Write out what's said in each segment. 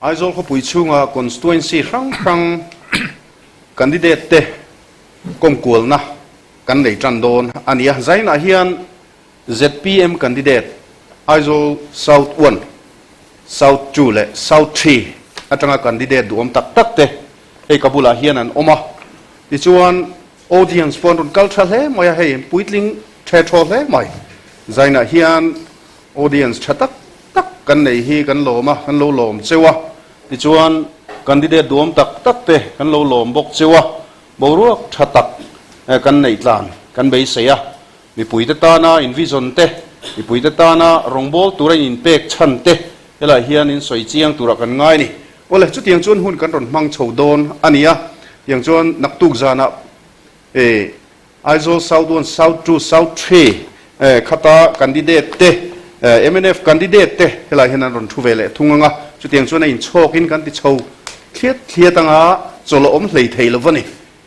Aizawl khawpui chhunga constituency hrang hrang candidate te kawmkualna kan nei tan dawn a ni a. Zainah hian zpm candidate Aizawl South One, South Two leh South Three atanga candidate duhawm tak tak te hei ka bulah hian an awm a. Tichuan audience pawh an rawn kal tha hle mai a, hei puitling the thaw hle mai. Zainah hian Audience tha tak tak kan nei hi kan lawm a, kan lo lawm cheu a. Tichuan, candidate duhawm tak tak te kan lo lawm bawk cheu a, boruak tha tak kan neih tlan kan beisei a. Mipuite tana in vision te, mipuite tana rawngbâwl tura in inpek chhan te helaiah hian in sawi chiang turah kan ngai a ni. Awle, chutiang chuan hun kan rawn hmang chho dawn a ni a, tiang chuan naktuk zanah e. Aizawl South One, South Two, South Three khata candidate te, mnf candidate te helai hian an rawn thu ve leh thung ang a, chutiang chuan a inchhawkin kan ti chho thliat thliat ang a, chawlh a awm hlei thei lo va ni.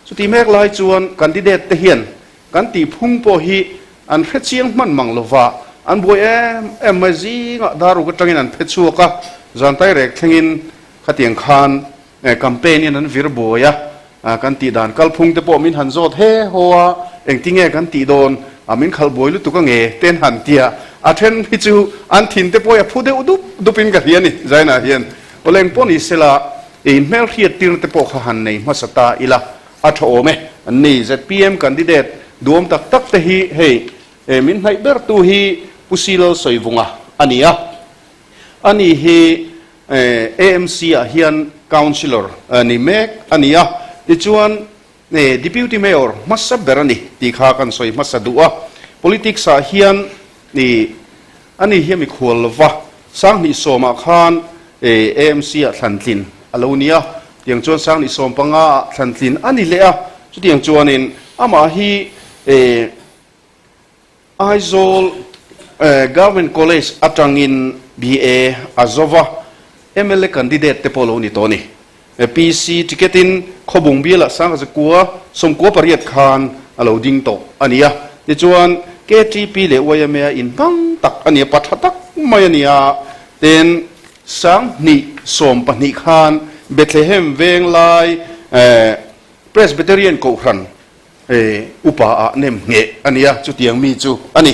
Chuti mek lai chuan candidate te hian kan tih phung pawh hi an hre chiang hman mang lo va, an buai em em mai zingah daruk atangin an phe chhuak a, zantai rek thlengin khatiang khan Campaign in an vir buai a, kan tih dan kalphung te pawh min han zawt he haw a, engtinge kan tih dawn a min khalh buai lutuk ange te an han tia, a then hi chu an thin te pawh hi a phu deuh dup dup in ka hria a ni Zaina hian aw leng pawh ni sela inhmel hriat tir te pawh kha han nei hmasa ta ila a tha awm e, an ni zpm candidate duhawm tak tak te hi hei min hnaih ber tu hi Pu Silalsawivunga a ni a, ani hi AMC ah hian Councillor ni mek a ni a, tichuan Deputy Mayor hmasa ber a ni tih kha kan sawi hmasa duh a. Politics ah hian a ni hi a mikhual lova, Sanghnih sawmah khan AMC ah thlantlin a lo ni a, tiang chuan Sanghnih 15 ah thlantlin a ni leh a, chutiang chuanin amah hi Aizawl Government College atangin BA a zo va, mla candidate te pawh lo ni tawh a ni. PC ticket in Khawbung bialah Sangazakua 98 khan a lo ding tawh a ni a. Tichuan ktp leh yma inhmang tak a ni a, pa tha tak mai a ni a. Tin, 2012 khan Bethlehem Venglai Presbyterian Kohhran He upa ah nem ngheh a nia, chutiang mi chu a ni.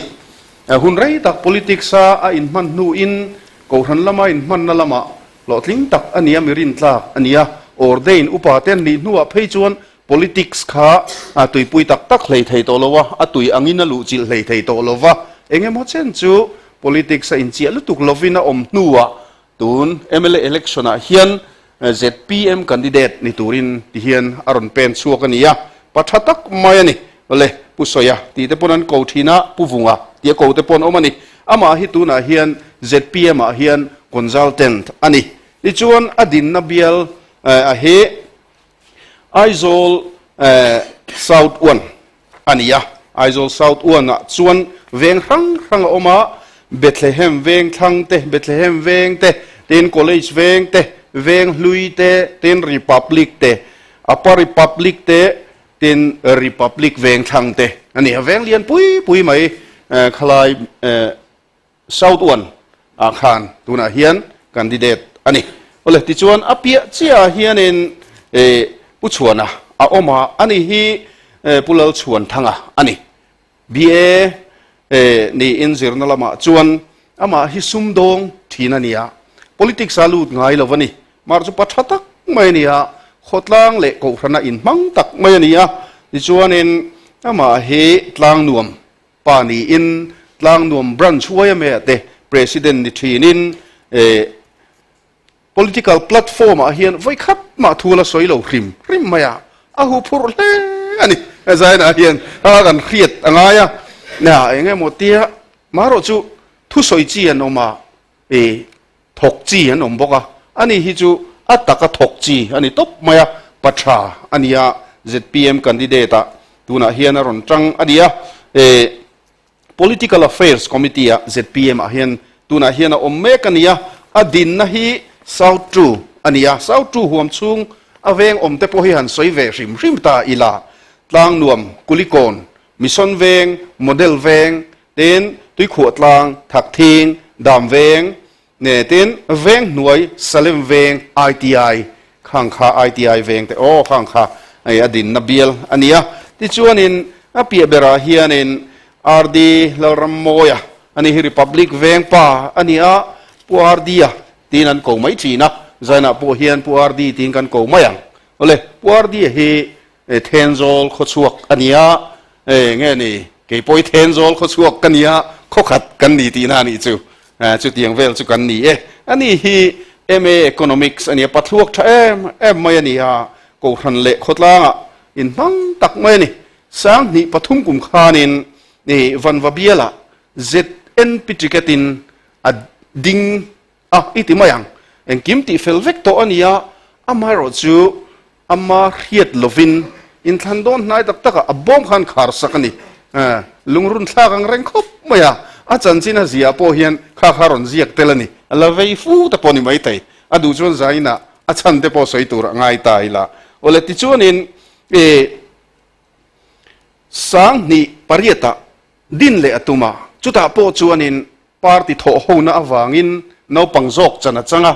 Hun rei tak politics a a inhman hnuin Kohhran lama inhmanna lamah hlawhtling tak a nia, mi rintlak a nia. Ordain upa te an nih hnuah phei chuan politics kha a tuipui tak tak hlei thei tawh lo a, a tui angin a luhchilh hlei thei tawh lo va. Engemaw chen chu politics a inchiah lutuk lovin a awm hnuah Tun mla election ah hian zpm candidate ni turin ti hian a rawn pen chhuak a ni a, pa tha tak mai a ni. Awle, Pu Sawia tih te pawn an ko thin a, Pu Vunga tih a ko te pawn awm a ni. Amah hi tunah hian zpm ah hian consultant a ni. Tichuan a dinna bial a hi Aizawl South One a ni a, Aizawl South One ah chuan veng hrang hrang a awm a, Bethlehem veng thlang te, Bethlehem veng te, tin College veng te, veng hlui te, tin Republic te, Upper Republic te, tin Republic veng thlang te a ni a, veng lian pui pui mai khalai South One ah khan tunah hian candidate a ni. Awle, tichuan a piah chiahah hianin Pu Chhuana a awm a, ani hi Pu Lalchhuanthanga a ni. BA niin zirna lamah chuan amah hi sumdawng thin a ni a, politics a lut ngai lo a ni. Mar chu pa tha tak mai a ni a, khawtlang leh kohhrana inhmang tak mai a ni a, tichuanin amah hi Tlangnuam Pa niin Tlangnuam Branch yma te President ni thinin political platform ah hian vawi khat mah thu la sawi lo hrim hrim mai a, a hu phurh hle a ni. Zainah hian a kan hriat a ngai a, eng emaw tia marawh chu thusawi chi an awm a, thawk chi an awm bawk a, ani hi chu a taka thawk chi a ni tawp mai a, pa tha a ni a, zpm candidate ah tunah hian a rawn tang a ni a, Political Affairs Committee ah zpm ah hian tunah hian a awm mek a ni a, a dinna hi South Two a ni a, South Two huam chhung a veng awm te pawh hi han sawi ve hrim hrim ta ila, Tlangnuam, Kulikawn, Mission Veng, Model Veng, Tin, Tuikhuah Tlang, Thakthing, Damveng, Ne tin veng hnuai Salem veng ITI khang kha ITI veng te aw khang kha hei a dinna bial a ni a. Tichuanin a piah berah hianin RD Lalrammawia a ni hi Republic veng pa a ni a, Pu RD-a tiin an ko mai thin a, zainah pawh hian Pu RD tiin kan ko mai ang. Awle, Pu RD-a hi Thenzawl khawchhuak a ni a, nge ni, kei pawh hi Thenzawl khawchhuak ka ni a, khawkhat kan ni tihna a nih chu. Chutiang vel chu kan ni e. Ani hi MA Economics a ni a, pathluak tha em em mai a ni a, Kohhran leh khawtlangah inhmang tak mai a ni. Sanghnih pathum kum khanin Vanva bialah ZNP ticket-in a ding A, i ti mai ang. Engkim tih fel vek tawh a ni a, amaherawh chu ama hriat lovin inthlan dawn hnai tak takah a bawm khan khar sak a ni. Lungrun thlak ang reng khawp mai a, a chanchin a ziah pawh hian kha kha rawn ziak tel a ni. A la vei fu te pawh ni maithei. A duh chuan zainah a chhan te pawh sawi tur a ngai ta ila. Awle tichuanin i 2008 ah din leh a tum a, chutah pawh chuanin Party thawh hona avangin naupang zawk chan a chang a,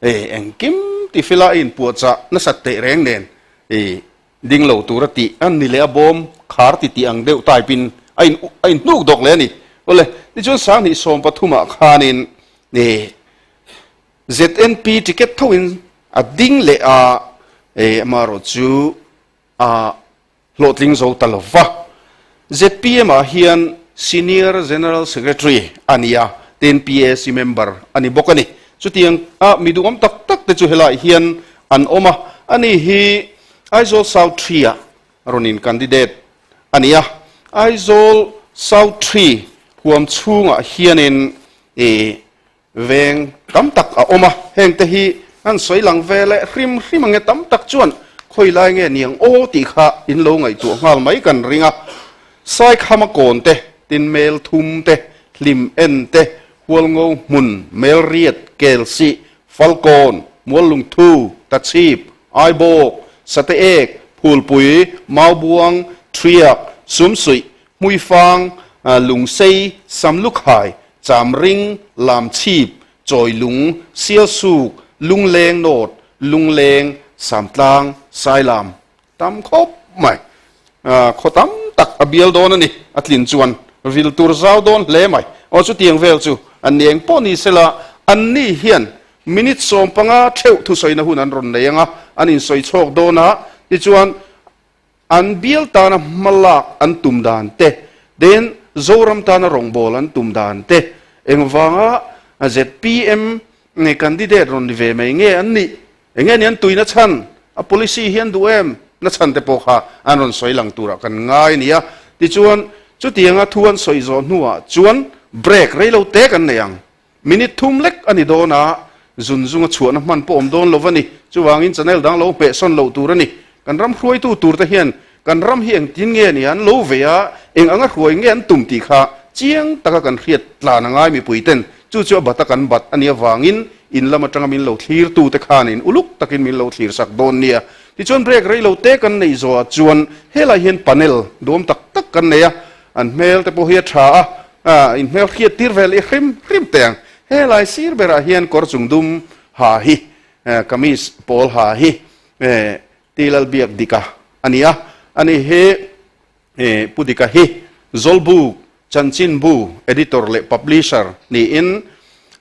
e engkim ti fela a inpuahchah nasat teh reng nen e ding lo tura tih a ni leh a bawm khar ti tih ang deuh type in a in a inhnuk dawk leh a ni. Awle, tichuan 2013 ah khanin e ZNP ticket tho in a ding leh a, e amaherawh chu a Hlawhtling zo ta lo va. Zpm ah hian Senior General Secretary a ni a, tin PAC member a ni bawk a ni. Chutiang a mi duhawm tak tak te chu helaiah hian an awm a, ani hi Aizawl South Three ah rawn in candidate a ni a. Aizawl South Three huam chhungah hianin ih Veng tam tak a awm a, hengte hi an sawi lang ve leh hrim hrim ange tam tak chuan khawi lai nge niang aw tih kha in lo ngaihtuah nghal mai kan ring a. Saikhama kawn te, Tinmel thum te, Hlim en te, Hualngo hmun, Melriat, Kelsih, Falkawn, Muallungthu, Tachhip, Aibawk, Sateek, Phulpui, Maubuang, Thriak, Sumsuih, Hmuifang, Lungsei, Samlukhai, Chamring, Lamchhip, Chawilung, Sialsuk, Lungleng North, Lungleng, Samtlang, Sailam tam khawp mai. Khaw tam tak a bial dawn a ni, a tlin chuan vil tur zau dawn hle mai. Aw chutiang vel chu an ni eng pawh ni sela, anni hian minute 15 theuh thusawina hun an rawn nei ang a, an insawi chhawk dawn a, tichuan An bial tana hmalak an tum dan te, then Zoram tana rawngbâwl an tum dan te, engvanga zpm nge candidate rawn ni ve mai nge an nih, enge ni an tuina chhan, a policy hi an duh em na chhan te pawh kha an rawn sawi lang turah kan ngai a ni a. Tichuan, chutianga thu an sawi zawh hnuah chuan break reilo te kan nei ang. Minute thum lek a ni dawn a, zun zunga chhuahna hman pawh awm dawn lo va ni. Chuvangin channel dang lo hmehsawn loh tur a ni. Kan ram hruaitu turte hian kan ram hi engtin nge ni an lo ve a, eng anga hruai nge an tum tih kha chiang taka kan hriat tlan a ngai mipuiten. Chu chu a bata kan bat a nih avangin in lam atanga min lo thlirtute khanin uluk takin min lo thlirsak dawn nia. Tichuan break rei lo te kan neih zawhah chuan helai hian panel duam tak tak kan nei a, an hmel te pawh hi a tha a, A inhmel hriat tir vel i hrim hrim teh ang. Helai sir berah hian kawr chung dum ha hi, kamis pawl ha hi Ti Lalbiak Dika a ni a. Ani hi Pu Dika hi Zawlbuk Chanchinbu Editor leh Publisher niin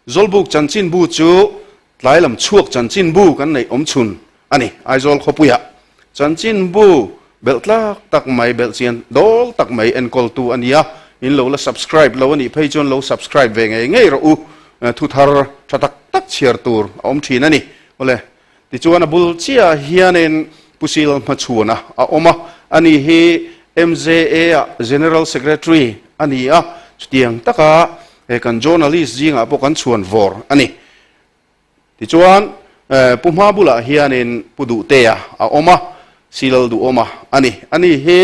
Zawlbuk Chanchinbu chu Tlai lam chhuak chanchinbu kan neih awm chhun a ni. Aizawl khawpuiah chanchinbu belh tlak tak mai, belh chian dawl tak mai enkawltu a ni a. In lo la subscribe lo a nih phei chuan lo subscribe ve ngei ngei rawh u. Thu thar tha tak tak chhiar tur a awm thin a ni. Awle, tichuan a bul chiahah hianin Pu Sil Hmachhuana a awm a. Ani hi MJA-ah General Secretary a ni a. Chutiang taka kan journalist zingah pawh kan chhuan vawr a ni. Tichuan, Pu Hma bulah hianin Pu Duhtea a awm a, Silal Duhawma a ni. Ani hi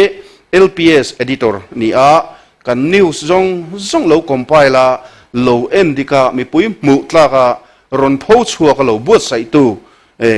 LPS Editor ni a, kan news zawng zawng lo compile a, lo en dik a, mipui hmuh tlak a, rawn pho chhuak a lo buatsaihtu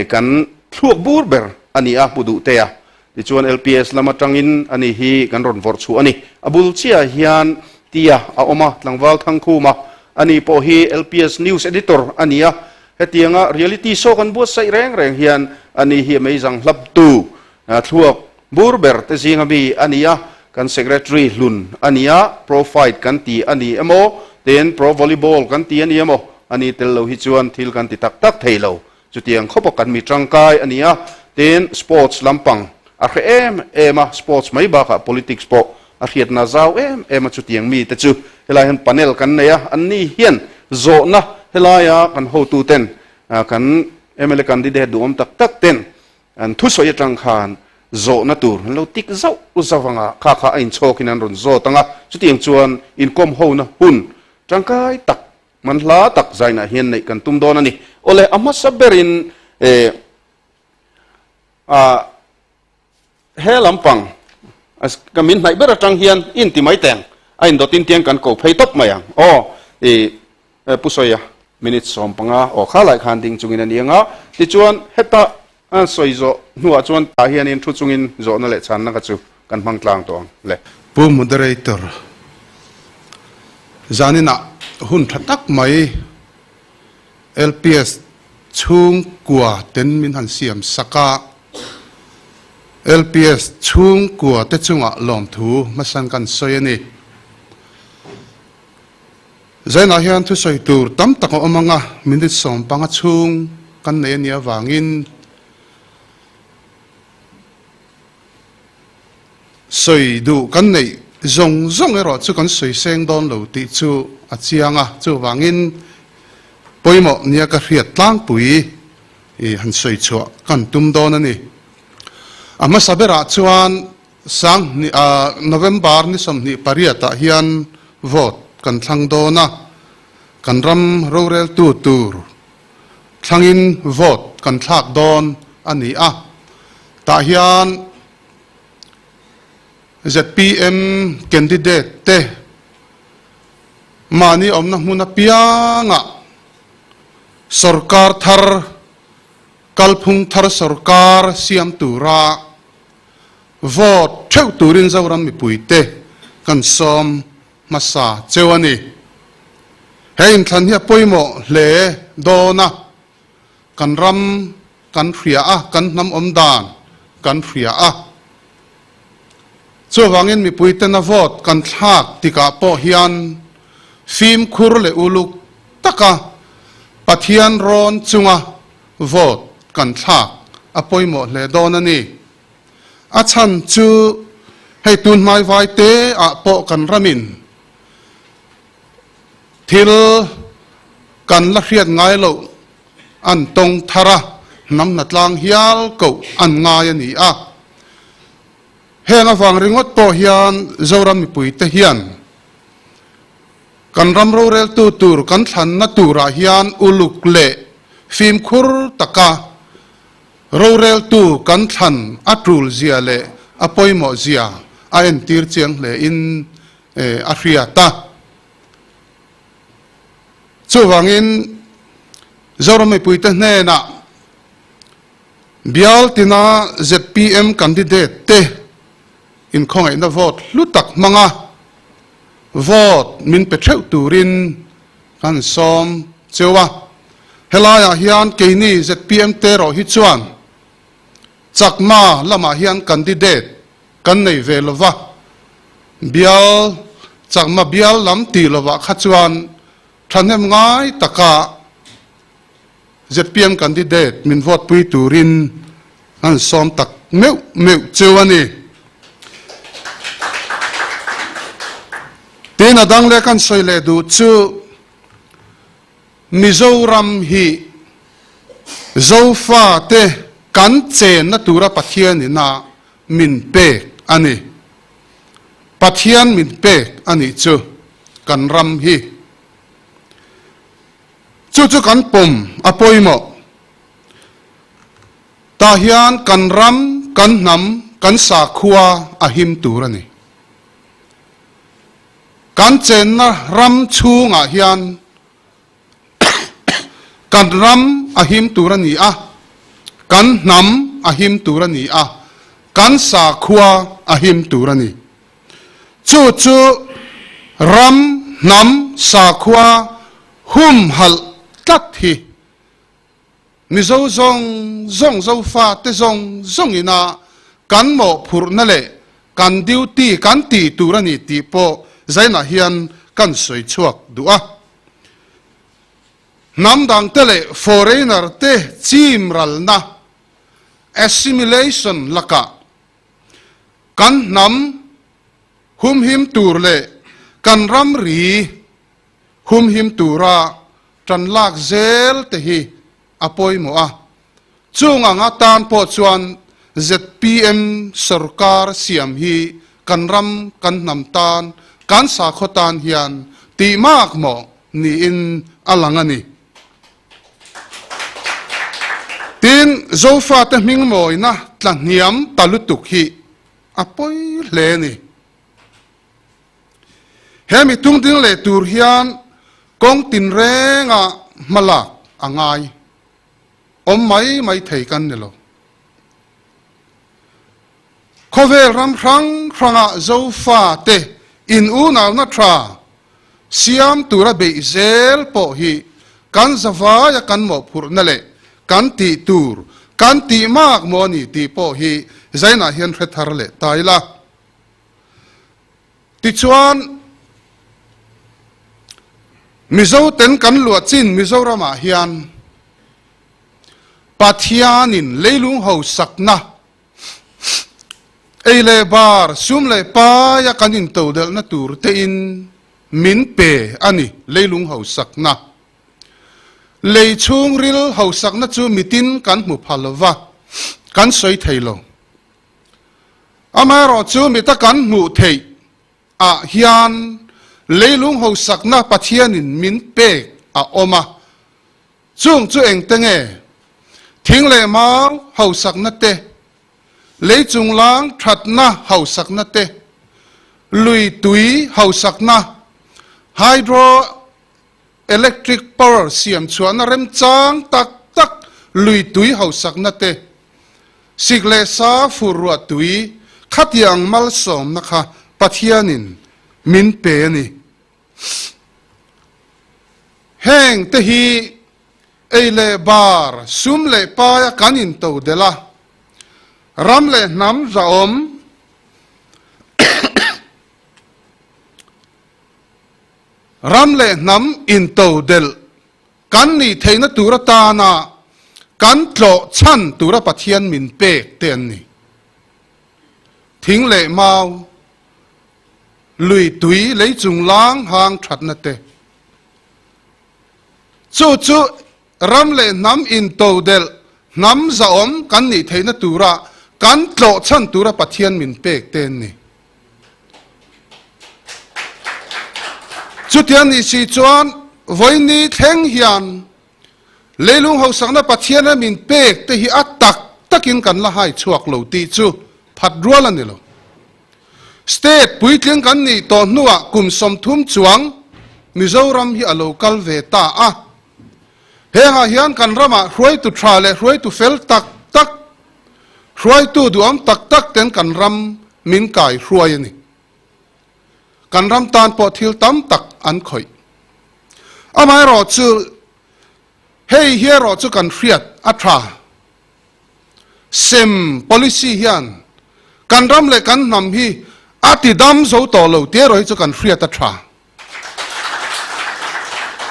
kan thluak bur ber a ni a, Pu Duhtea. Tichuan LPS lam atangin ani hi kan rawn vawrh chhuah a ni. A bul chiahah hian Tia a awm a, tlangval Thangkhuma. Ani pawh hi LPS News Editor a ni a, hetianga reality show kan buatsaih reng reng hian ani hi meizang hlaptu thluak bur ber te zinga mi a ni a, kan Secretary hlun a ni a, Pro Fight kan ti a ni emaw, tin Pro Volleyball kan ti a ni emaw, ani tel lo hi chuan thil kan ti tak tak thei lo. Chutiang khawpa kan mi tangkai a ni a, tin sports lampang a hre em em a, sports mai bakah politics pawh a hriatna zau em em a, chutiang mite chu helai hian panel kan nei a, anni hian zawhna helaia kan hotuten kan mla candidate duhawm tak tak ten an thusawi atang khan zawhna tur an lo tik zauh zauh anga kha kha a inchhawkin an rawn zawt ang a, chutiang chuan inkawm hona hun tangkai tak Man hla tak zainah hian neih kan tum dawn a ni. Awle, a hmasa berin eh ah he lampang ka min hnaih ber atang hian i inti mai teng a indawtin tiang kan ko phei tawp mai ang. Aw, i Pu Sawia, minute 15 aw kha lai khan ding chungin a ni ang a, tichuan heta a sawi zawh hnuah chuan tah hianin thu chungin zawhna leh chhanna kha chu kan hmang tlang tawh ang le. Pu Moderator, zaninah hun tha tak mai LPS chhungkua ten min han siam sak a, LPS chhungkua te chungah lawmthu hmasan kan sawi a ni. Zainah hian thusawi tur tam tak a awm ang a, minute 15 chhung kan nei a nih avangin sawi duh kan neih zawng zawng erawh chu kan sawi seng dawn lo tih chu a chiang a, chuvangin pawimawh nia ka hriat tlangpui i han sawi chhuah kan tum dawn a ni. A hmasa berah chuan Sanghnih ah November ni 28 ah hian vote kan thlang dawn a, kan ram roreltu tur thlangin vote kan thlak dawn a ni a, tah hian zpm candidate te mahni awmna hmun apiangah sorkar thar kalphung thar sorkar siam tura Vote theuh turin Zoram mipuite kan sawm hmasa cheu a ni. He inthlan hi a pawimawh hle dawn a, kan ram kan hria a, kan hnam awm dan kan hria a. Chuvangin mipuitena vote kan thlak tikah pawh hian fimkhur leh uluk taka Pathian rawn chunga Vote kan thlak a pawimawh hle dawn a ni. A chhan chu hei tun hmaivai te ah pawh kan ramin thil kan la hriat ngai loh an tawng thar a, hnam hnatlang hial koh an ngai a ni a. Heng avang ringawt pawh hian Zoram mipuite hian Kan ram roreltu tur kan thlanna turah hian uluk leh fimkhur taka roreltu kan thlan a tul zia leh a pawimawh zia a entir chiang hlein a hriat a. Chuvangin Zoram mipuite hnenah bial tina zpm candidate te inkhawngaihna vote hlu tak hmanga Vote min pe theuh turin kan sawm cheu a, helaiah hian keini zpm te erawh hi chuan Chakma lamah hian candidate kan nei ve lova, bial Chakma bial lam tih lovah kha chuan thahnem ngai taka Zpm candidate min vote pui turin an sawm tak meuh meuh cheu a ni. Tin a dang leh kan sawi leh duh chu Mizoram hi Zofa te kan chenna tura Pathian ina min pek a ni. Pathian min pek a nih chu kan ram hi. Chu chu kan pawm a pawimawh. Tah hian kan ram, kan hnam, kan sakhua a him tur a ni. Kan chenna ram chhungah hian kan ram a him tur a ni a, kan hnam a him tur a ni a, kan sakhua a him tur a ni. Chu chu ram, hnam, sakhua. Humhalh tlat hi Mizo zawng zawng, Zofate zawng zawng ina kan mawhphurhna leh kan duty kan tih tur a ni tih pawh zainah hian kan sawi chhuak duh a. Hnam dangte leh foreigner te chim ralna, assimilation, lakah kan hnam humhim tur leh kan ramri humhim tura tan lak zel te hi a pawimawh a, chung ang atan pawh chuan zpm sorkar siam hi kan ram kan hnam tan kan sakhaw tan hian tih mak mawh niin a lang a ni. Tin, Zofate hmingmawina tlahniam ta lutuk hi a pawi hle a ni. He mi tungding leh tur hian kawng tinrenga hmalak a ngai awm mai mai thei kan ni lo. Khawvel ram hrang hranga Zofate in unauna tha siam tura beih zel pawh hi kan zavaia kan mawhphurhna leh kan tih tur kan tih mak maw a ni tih pawh hi zainah hian hre thar leh ta ila. Tichuan, Mizoten kan luah chin Mizoramah hian Pathianin leilung hausakna, ei leh bar, sum leh paia kan intodelhna tur tein min pe a ni, leilung hausakna. Lei chhungril hausakna chu mitin kan hmu pha lova, kan sawi thei lo. Amaherawhchu mita kan hmuh theih ah hian leilung hausakna Pathianin min pek a awm a, chung chu engte nge? Thing leh mau hausakna te, lei chunglang thatna hausakna te, lui tui hausakna, hydro electric power siam chhuahna remchang tak tak, lui tui hausakna te, Sik leh sa fur ruah tui khatiang malsawmna kha Pathianin min pe a ni. Heng te hi ei leh bar, sum leh paia kan into delh a, ram leh hnam zahawm ram leh hnam into delh Kan nih theihna tur atana kan tlawh chhan tura Pathian min pek te an ni. Thing leh mau, lui tui lei chung lang hang thatna te. Chu chu ram leh hnam intodelh, hnam zahawm kan nih theihna tura kan tlawh chhan tura Pathian min pek te an ni. Chutiang nih si chuan vawiini thleng hian leilung hausakna Pathian a min pek te hi a tak takin kan la hai chhuak lo tih chu phat rual a ni lo. State puitling kan nih tawh hnuah kum 30 chuang Mizoram hi a lo kal ve ta a. Hengah hian kan ramah hruaitu tha leh hruaitu fel tak tak, Hruaitu duham tak tak ten kan ram min kai hruai a ni. Kan ram tan pawh thil tam tak an khawih. Amaherawh chu hei hi erawh chu kan hriat a tha. Sem policy hian kan ram leh kan hnam hi a ti dam zo tawh lo tih erawh hi chu kan hriat a tha.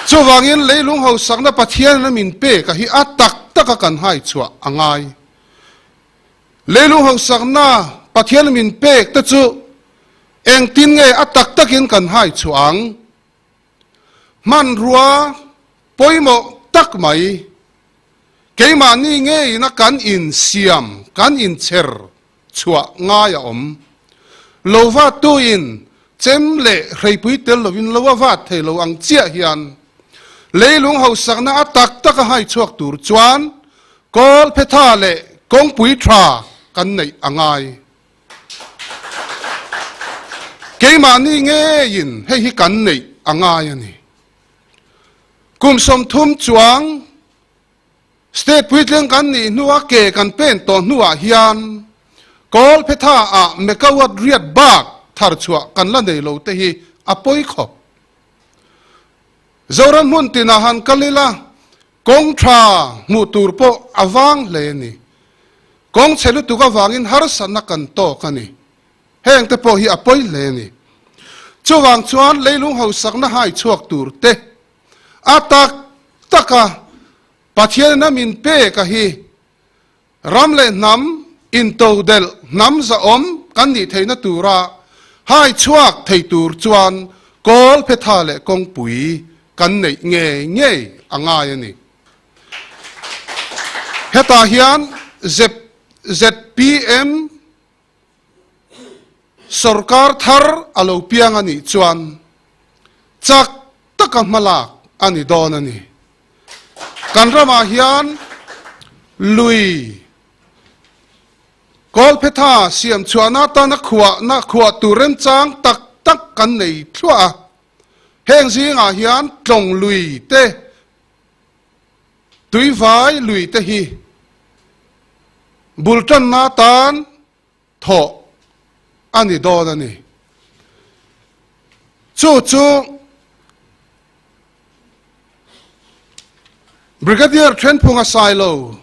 Chuvangin leilung hausakna Pathianin a min pek a hi a tak taka kan hai chhuah a ngai. Leilung hausakna Pathianin min pek te chu engtin nge a tak takin kan hai chhuah ang? Hmanrua pawimawh tak mai, keimahni ngeina kan insiam, kan inchher chhuah ngai a awm. Lo vattuin chem leh hreipui tel lovin lo a vat thei lo ang chiah hian leilung hausakna a tak tak a hai chhuak tur chuan kawlphetha leh kawngpui tha kan neih a ngai. Keimahni ngeiin hei hi kan neih a ngai a ni. Kum 30 chuang State puitling kan nih hnua ke kan pen tawh hnuah hian Kawlphetha ah megawatt riat bak thar chhuah kan la nei lo te hi a pawi khawp. Zoram hmun tinah han kal ila, kawng tha hmuh tur pawh a vang hle a ni. Kawng chhe lutuk avangin harsatna kan tawk a ni. Heng te pawh hi a pawi hle a ni. Chuvang chuan leilung hausakna hai chhuak tur te a tak taka Pathianin a min pek a hi Ram leh hnam intodelh hnam zahawm kan nih theihna tura hai chhuak thei tur chuan kawl phetha leh kawngpui kan neih ngei ngei a ngai a ni. Hetah hian ZPM Sorkar thar a lo piang a nih chuan chak taka hmalak a ni dawn a ni. Kan ramah hian lui Kawlphetha siam chhuahna atana khuahna khuah tur remchang tak tak kan nei thluah a. Heng zingah hian tlawng lui te, tuivai lui te hi bul tanna atan thawh a ni dawn a ni. Chu chu Brigadier Thenphunga Sailo,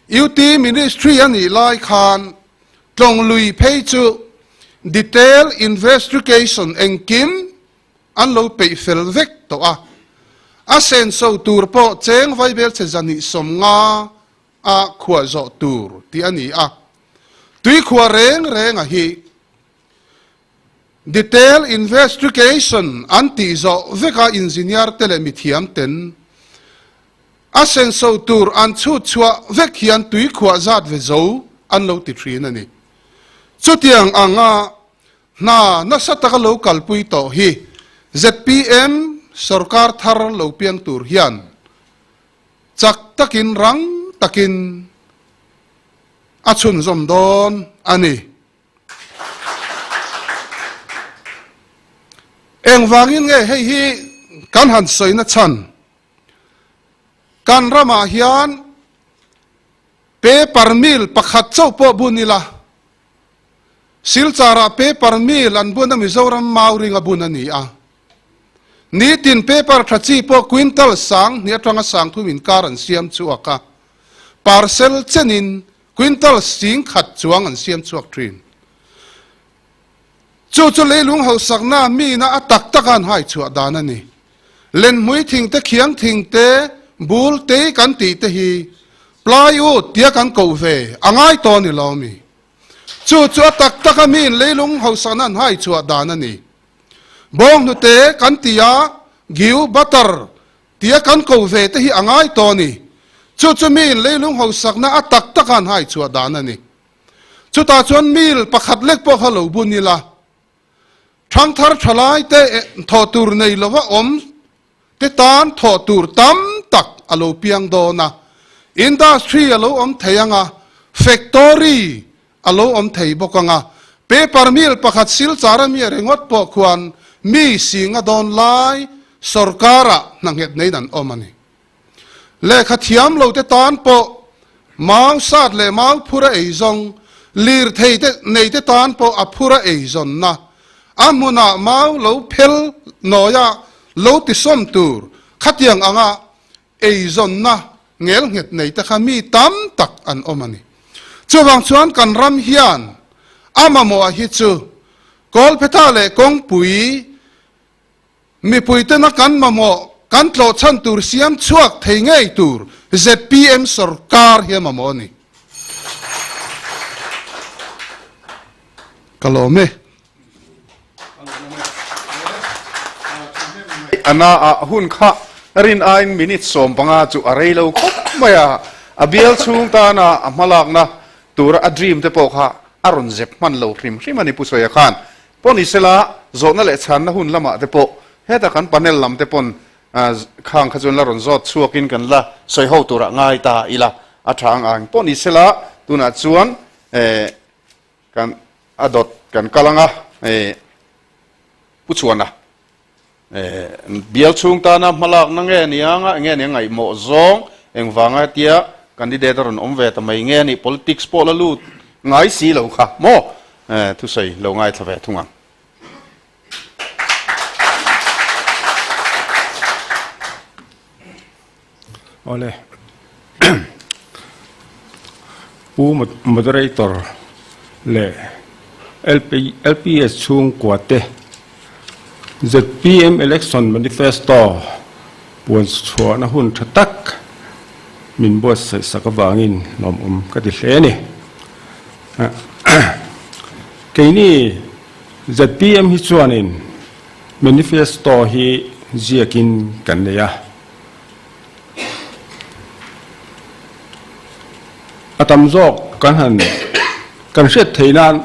UT Ministry a nih lai khan tlawng lui phei chu detail investigation engkim an lo peih fel vek tawh a. A senso tur pawh cheng vaibelchhe zahnih 50 a khuah zawh tur tih a ni a. Tuikhuah reng renga hi detail investigation an tih zawh veka engineer te leh mithiam ten a senso tur an chhut chhuah vek hian tuikhuah zat ve zo an lo ti thin a ni. Chutiang anga hna nasa taka lo kalpui tawh hi zpm sorkar thar lo piang tur hian chak takin rang takin a chhunzawm dawn a ni. Engvangin nge hei hi kan han sawina chhan? Kan ramah hian paper mill pakhat chauh pawh bun ila, Silchar-ah paper mill an bun a Mizoram Mauring-a bun a ni a. Nitin paper tha chi pawh quintal 2000 atanga 3000 inkar an siam chhuak a, parcel chenin quintal 10,000 chuang an siam chhuak thin. Chu chu leilung hausakna mina a tak taka an hai chhuah dan a ni. Lenhmui thing te, khiang thing te, bul tei kan tih te hi plywood tia kan koh ve a ngai tawh a ni lo mi. Chu chu a tak taka miin leilung hausakna an hai chhuah dan a ni. Bawnghnute kan ti a, giu, butter, tia kan ko ve te hi a ngai tawh a ni. Chu chu miin leilung hausakna a tak taka an hai chhuah dan a ni. Chutah chuan mil pakhat lek pawh kha lo bun ila, thangthar thalai te thawh tur nei lova awm te tan thawh tur tam tak a lo piang dawn a, industry a lo awm thei ang a, factory a lo awm thei bawk ang a, paper mill pakhat Silchar a mi ringawt pawh khuan mi singa dawn lai sorkar-ah hna nghet neiin an awm a ni. Lehkha thiam lo te tan pawh mau sat leh mau phur a ei zawng, lirthei te nei te tan pawh a phur a ei zawnna, a hmunah mau lo phel nawia lo tisawm tur khatiang anga ei zawnna ngel nghet nei te kha mi tam tak an awm a ni. Chuvang chuan kan ram hian a mamawh hi chu Kawlphetha leh kawngpui Mipui tena kan mamawh, kan tlawh chhan tur siam chhuak thei ngei tur zpm sorkar hi a mamawh a ni. Ka lawm e. A na ah hun kha rin aiin minute 15 chu a rei lo khawp mai a, a bial chhung tana a hmalakna tura a dream te pawh kha a rawn zep hman lo hrim hrim a ni Pu Sawia khan. Pawh ni sela, zawhna leh chhanna hun lamah te pawh heta kan panel lam te pawn khang kha chuan la rawn zawt chhuakin kan la sawi ho turah ngai ta ila a tha ang ang. Pawh ni sela, tunah chuan kan a dawt kan kal ang a, Pu Chhuana. Bial chhung tana hmalakna nge ni anga enge ni a ngaihmawh zawng engvanga hetia candidate a rawn awm ve ta mai nge ni politics pawh la lut ngai si lo kha maw thusawi lo ngaithla ve thung ang. Awle. Pu Moderator leh LPS chhungkua te zpm Election Manifesto puan chhuahna hun tha tak min buatsaih sak avangin lawmawm ka ti hle a ni. Keini zpm hi chuanin Manifesto hi ziakin kan nei a. A tam zawk kan han kan hriat theih nan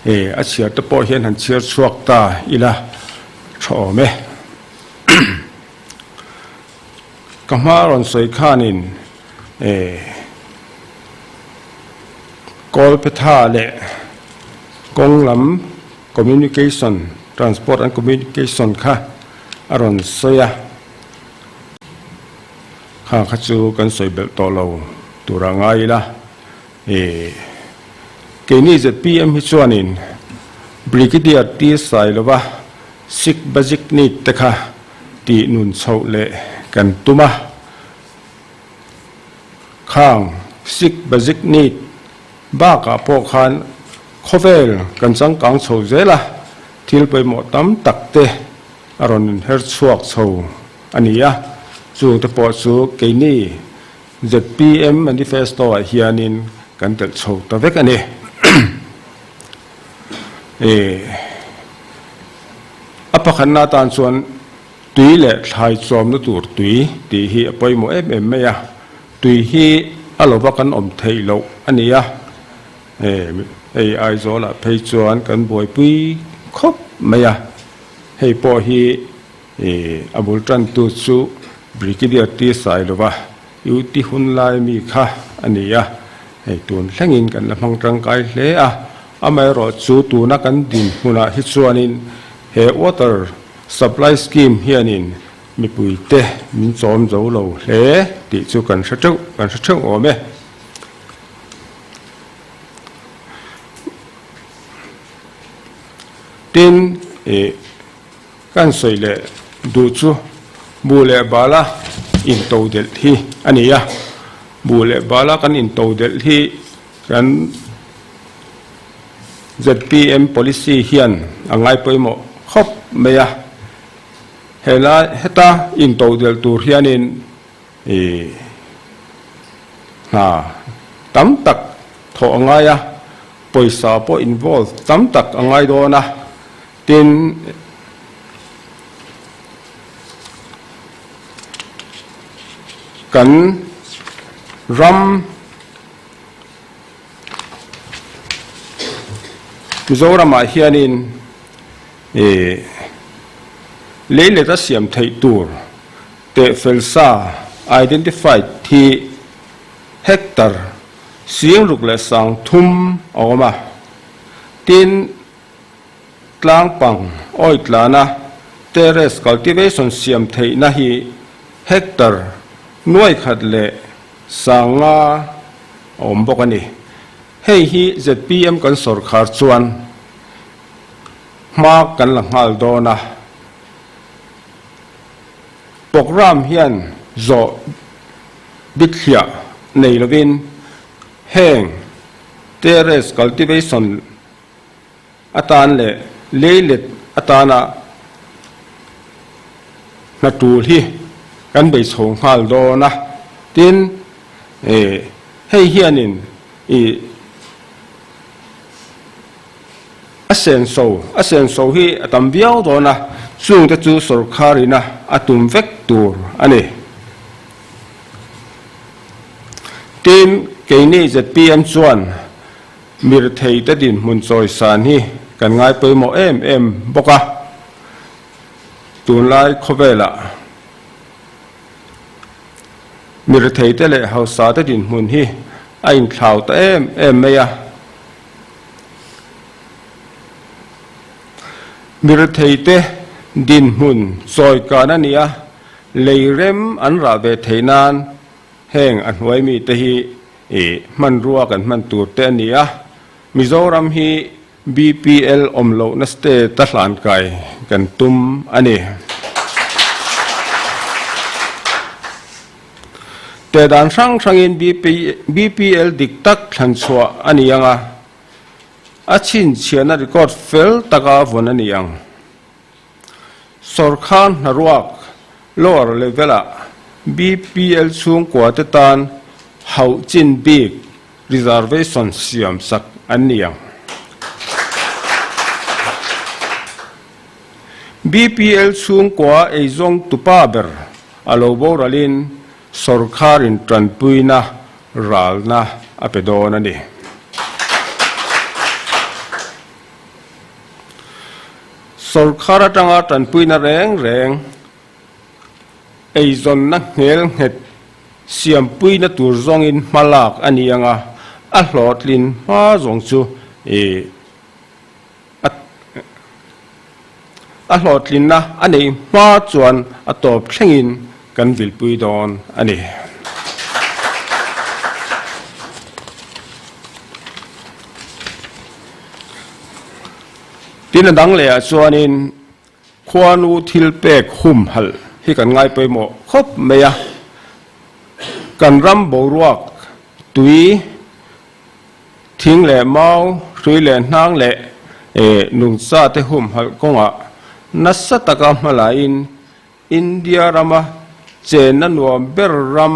e a chhiar te pawh hian han chhiar chhuak ta ila tha awm e. Ka hma rawn sawi khanin e Kawlphetha leh kawng lam communication transport and communication kha a rawn sawi a. Kha kha chu kan sawi belh tawh lo tur a ngai ila. E keini zpm hi chuanin Brigadier T Sailova Sikh Basic Need te kha tih nun chhoh leh kan tum a. Khang Sikh Basic Need bakah pawh khan khawvel kan changkang chho zel a, thil pawimawh tam tak te a rawn inher chhuak chho a ni a, chungte pawh chu keini zpm manifesto ah hianin kan telh chho ta vek a ni. A pakhatna atan chuan tui leh thlai chawmna tur tui tih hi a pawimawh em em mai a, tui hi a lova kan awm theih loh a ni a, hei Aizawlah phei chuan kan buaipui khawp mai a. Hei pawh hi a bul tantu chu Brigadier T Sailova UT hun lai mi kha a ni a, hei tun thlengin kan la hmang tangkai hle a, amaherawh chu tuna kan dinhmunah hi chuanin he water supply scheme hianin mipuite min chawm zo lo hle tih chu kan hre teuh kan hre theuh awm e. Tin, ih, kan sawi leh duh chu buh leh bala into delh hi a ni a. Buh leh bala kan into delh hi kan zpm policy hian a ngai pawimawh khawp mai a. Helai heta into delh tur hianin ih, hna tam tak thawh a ngai a. Pawisa pawh involve tam tak a ngai dawn a, tin kan ram Mizoramah hianin ih leilet a siam theih tur tehfel sa identified hi hectare Singruk leh 3000 a awm a, tin, tlangpang awitlana terrace cultivation siam theihna hi hectare nuaikhat leh 5000 a awm bawk a ni. Hei hi zpm kan sawrkhar chuan hma kan la nghal dawn a, programme hian zawh Bithliah nei lovin heng terrace cultivation atan leh leilet atana hna tul hi kan bei chho nghal dawn a, tin hei hianin ih A senso, a senso hi a tam viau dawn a, chungte chu sawrkharina a tum vek tur a ni. Tin, keini zpm chuan mirtheite dinhmun chawisan hi kan ngai pawimawh em em bawk a, tunlai khawvelah mirtheite leh hausate dinhmun hi a inthlau ta em em mai a. Mirtheite dinhmun chawikan a ni a, lei rem an rah ve theih nan heng a hnuai mite hi hmanrua kan hman tur te a ni a. Mizoram hi BPL awm lohna state a hlankai kan tum a ni. Teh dan hrang hrangin BPL dik tak thlan chhuah a ni ang a, a chhinchhiahna record fel taka vawn a ni ang. Sawrkhar hnaruak lower level-ah BPL chhungkua te tan hauh chin bik reservation siam sak an ni ang. BPL chhungkua eizawng tupa ber a lo boralin sawrkharin tanpuina ralna a pe dawn a ni. Sawrkhar atanga tanpuina reng reng eizawnna nghel nghet siampuina tur zawngin hma lak a ni ang a, a hlawhtlin hma zawng chu a hlawhtlinna a neih hma chuan a tawp thlengin kan vilpui dawn a ni. Tin a dang lehah chuanin khuanu thil pek humhalh hi kan ngai pawimawh khawp mai a, kan ram boruak tui, thing leh mau, hrui leh hnang leh nungcha te humhalh kawngah nasa taka hmalaiin India rama chenna nuam ber ram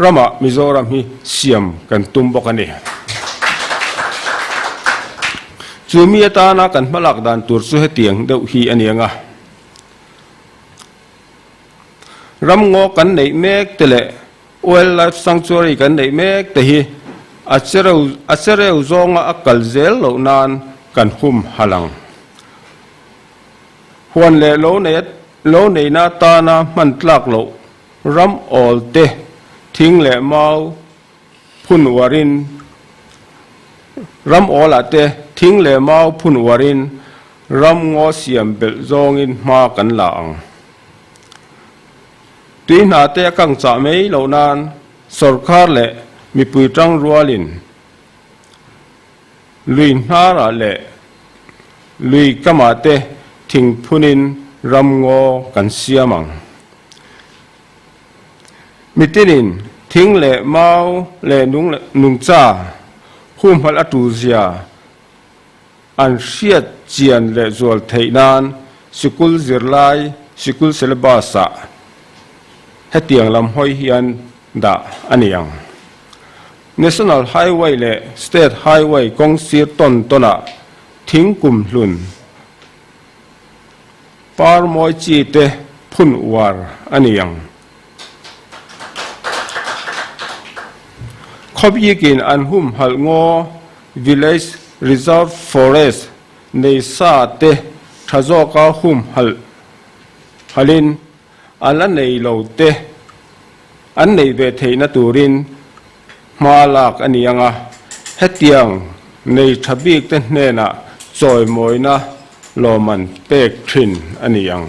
ramah Mizoram hi siam kan tum bawk a ni. Chu mi atana kan hmalak dan tur chu hetiang deuh hi a ni ang a. Ramngaw kan neih mek te leh Wildlife Sanctuary kan neih mek te hi a chereu a chereu zawnga a kal zel loh nan kan hum halh ang. Huan leh lo nei lo neihna atana hman tlak loh ram awl te, thing leh mau phun uarin ram awlah te thing leh mau phun uarin ram ngaw siam belh zawngin hma kan la ang. Tui hna te a kang chah mai loh nan sawrkar leh mipui tang rualin Lui hnarah leh lui kamah te thing phunin ramngaw kan siam ang. Mitinin thing leh mau leh nungcha humhalh a tulzia an hriat chian leh zual theih nan sikul zirlai sikul syllabus-ah hetiang lam hawi hian dah a ni ang. National Highway leh State Highway kawng sir tawn tawnah thing kum hlun par mawi chi te phun uar a ni ang. Khawbikin an humhalh ngaw Village Reserve Forest nei sa te tha zawka humhalh halin A la nei lo te an neih ve theihna turin hma lak a ni ang a, hetiang nei tha bik te hnenah chawimawina lawmman pek thin a ni ang.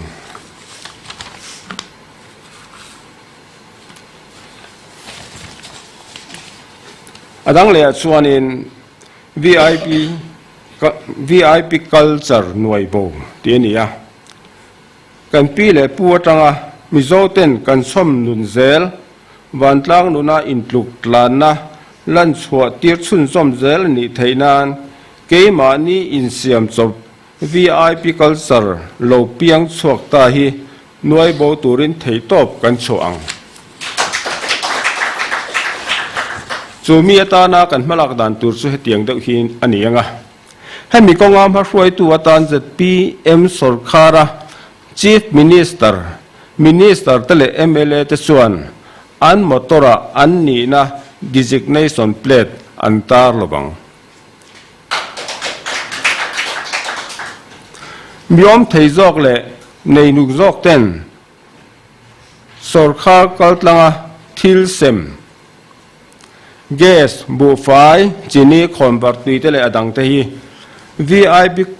A dang lehah chuanin vip vip culture nuaibo tih a ni a. Kan pi leh pu atanga Mizo ten kan chhawm nun zel, vantlang nuna intluk tlanna lan chhuah tir chhunzawm zel a nih theih nan keimahni insiam chawp vip culture lo piang chhuak ta hi nuai bo turin theihtawp kan chhuah ang. Chu mi atana kan hmalak dan tur chu hetiang deuh hi a ni ang a. Hemi kawnga hmahruaitu atan zpm sawrkhara Chief Minister, Minister te leh mla te chuan an motor-ah an nihna designation plate an tar lo vang. Mi awm thei zawk leh neinung zawk ten Sawrkhar kaltlanga thil sem, gas, buhfai, chini, khawnvar tui te leh a dang te hi vip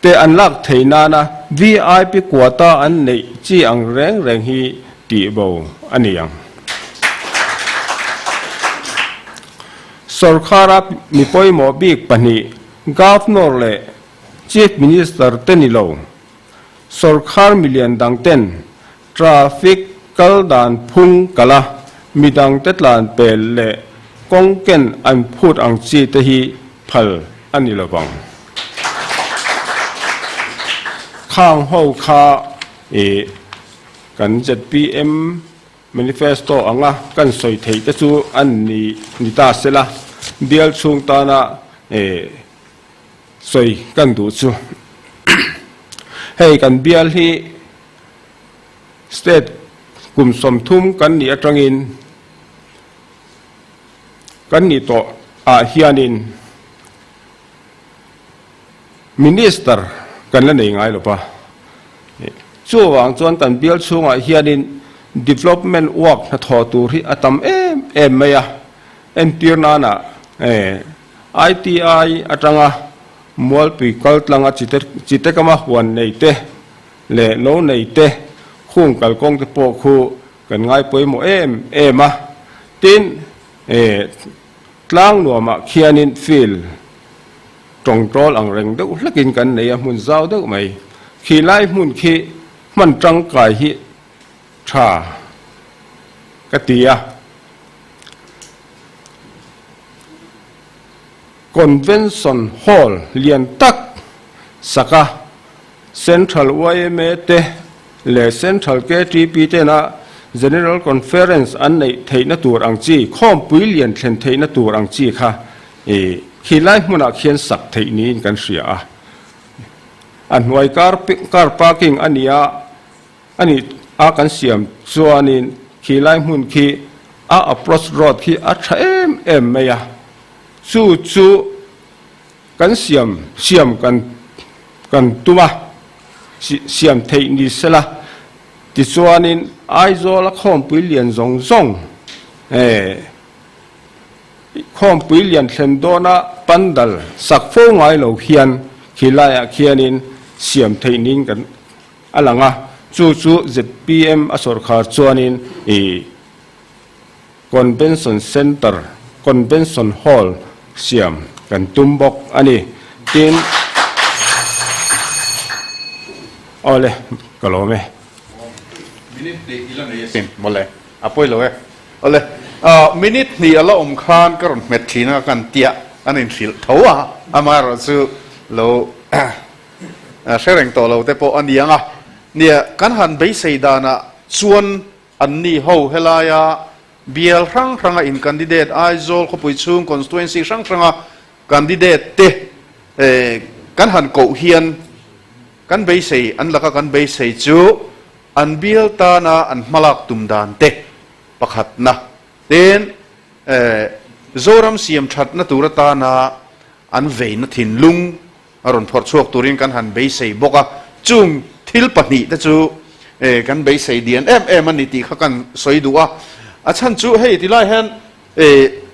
te an lak thei nana vip quota an neih chi ang reng reng hi tih bo a ni ang. Sawrkhara mi pawimawh bik pahnih Governor leh Chief Minister te ni lo. Sawrkhar milian dang ten traffic kal dan phung kal a, Midangte tlan pel leh kawng ken an phut ang chi te hi phal a ni lo vang. Khang ho kha i kan zpm manifesto anga kan sawi theih te chu an ni ni ta sela, bial chhung tana i sawi kan duh chu hei kan bial hi State kum 30 kan nih atangin kan nih tawh ah hianin Minister kan la nei ngai lo va. Chuvang chuan kan bial chhungah hianin development work hnathawh tur hi a tam em em mai a. Entir nana ITI atanga Mualpui kaltlanga Chitekama huan nei te leh lo nei te khung kalkawng te pawh khu kan ngai pawimawh em em a. Tin, tlang nuamah khianin field tawngtawl ang reng deuh hlekin kan nei a, hmun zau deuh mai. Khi lai hmun khi hman tangkai hi tha ka ti a. Convention Hall lian tak sak a, Central yma te leh Central ktp tena General Conference an neih theihna tur ang chi, khawmpui lian thlen theihna tur ang chi kha i khilai hmunah khian sak theih niin kan hria a. A hnuai car car parking a nia a nih a kan siam chuanin khilai hmun khi a approach road khi a tha em em mai a, chu chu Kan siam siam kan kan tum a, siam theih ni sela, tichuanin Aizawla khawmpui lian zawng zawng eh khawmpui lian thlen dawna pandal sak fo ngai lo hian khilaiah khianin siam theih niin kan a lang a, chu chu zpm a sawrkhar chuanin ih Convention Centre, Convention Hall siam kan tum bawk a ni. Tin, awle, ka lawm e. Minute hnih i la nei asin mawle, a pawi lo e. Awle, minute hnih a la awm khan ka rawn hmet thin a, kan tiah an inhrilh tho a, amaherawh chu lo hre reng tawh lo te pawh a ni ang a. Nia, kan han beisei danah chuan Anni ho helaia bial hrang hranga in candidate Aizawl khawpui chhung constituency hrang hranga candidate te kan han koh hian kan beisei an laka kan beisei chu an bial tana an hmalak tum dan te pakhatna ten Zoram siam thatna tur atana an veina thinlung A rawn phawrh chhuak turin kan han beisei bawk a, chung thil pahnihte chu kan beisei dian em em a ni tih kha kan sawi duh a. A chhan chu hei tilai hian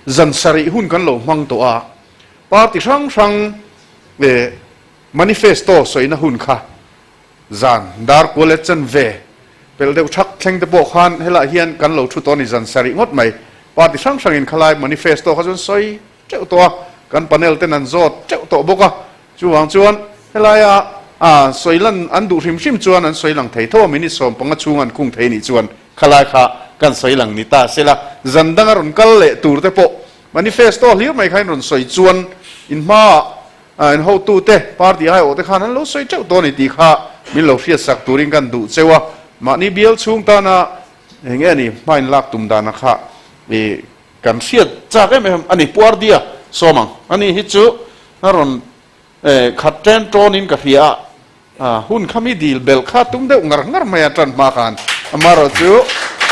zan sarih hun kan lo hmang tawh a, party hrang hrang manifesto sawina hun kha zan dar kual leh chanve pelh deuh thak thleng te pawh khan helaiah hian kan lo thu tawh a ni zan sarih ngawt mai. Party hrang hrangin khalai manifesto kha chuan sawi teuh tawh a, kan panel ten an zawt teuh tawh bawk a, chuvang chuan helaia a sawi lan an duh hrim hrim chuan an sawi lang thei tho a, minute 15 chhung an khung thei nih chuan khalai kha kan sawi lang ni ta sela, zan danga rawn kal leh tur te pawh manifesto hlir mai kha in rawn sawi chuan in hmaah in hotute party aiawh te khan an lo sawi teuh tawh a ni tih kha min lo hriatsak turin kan duh cheu a, mahni bial chhung tana eng nge ni hma in lak tum dana kha i Kan hriat chak em em a ni. Pu Ardia sawm ang. Ani hi chu a rawn khat ṭen ṭawnin ka hria a, hun kha mi dil belh kha tum deuh ngar ngar mai a ṭan hma khan. Amaherawh chu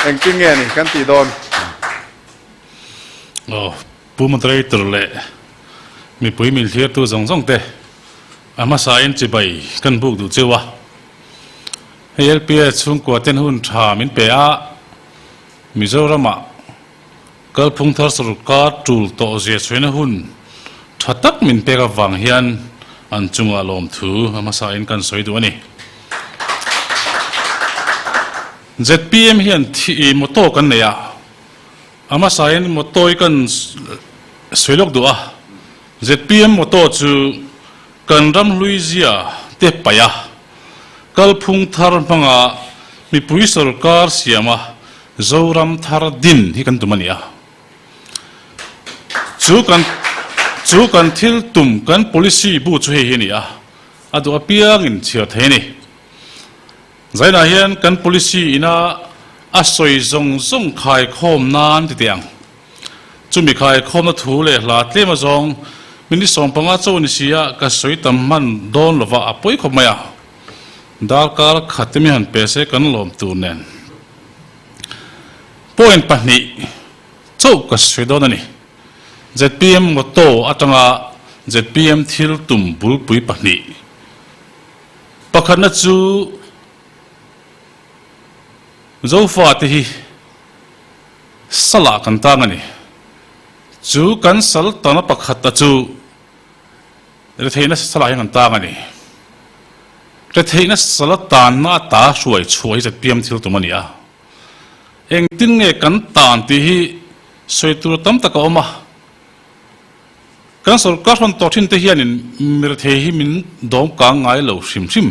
engtin nge ni kan tih dawn? Aw, Pu Moderator leh mipui min thlirtu zawng zawng te, a hmasain chibai kan buk duh cheu a. Hei LPA chhungkua ten hun ṭha min pe a, Mizoramah Kalphung thar sorkar tul tawh zia chhuina hun tha tak min pek avang hian an chungah lawmthu a hmasain kan sawi duh a ni. Zpm hian thi motto kan nei a, a hmasain motto hi kan sawi lawk duh a. Zpm motto chu kan ram hlui zia te paih a, kalphung thar hmanga mipui sorkar siama. Zoram thar din hi kan tum a ni a. Chu kan chu kan thil tum kan policy bu chu hei hi a ni a, a duh apiangin chhiar thei a ni. Zainah hian kan policy ina a sawi zawng zawng khaikhawm nan ti teh ang. Chumi khaikhawmna thu leh hla tlem azawng minute 15 chaw ni si a ka sawi tam hman dawn lova a pawi khawp mai a. Darkar khat te mi han pe se kan lawm tur nen. Point pahnih chauh ka sawi dawn a ni. Zpm motto atanga zpm thil tum bulpui pahnih. Pakhatna chu Zofate hi salah kan tang a ni. Chu kan sal tana pakhata chu retheihna salah hian kan tang a ni. Retheihna sala tanna ata hruai chhuah hi zpm thil tum a ni a. Engtin nge kan tan tih hi sawi tur tam tak a awm a. Kan sorkar hrawn tawh thin te hianin mirethei hi min dawm kang ngai lo hrim hrim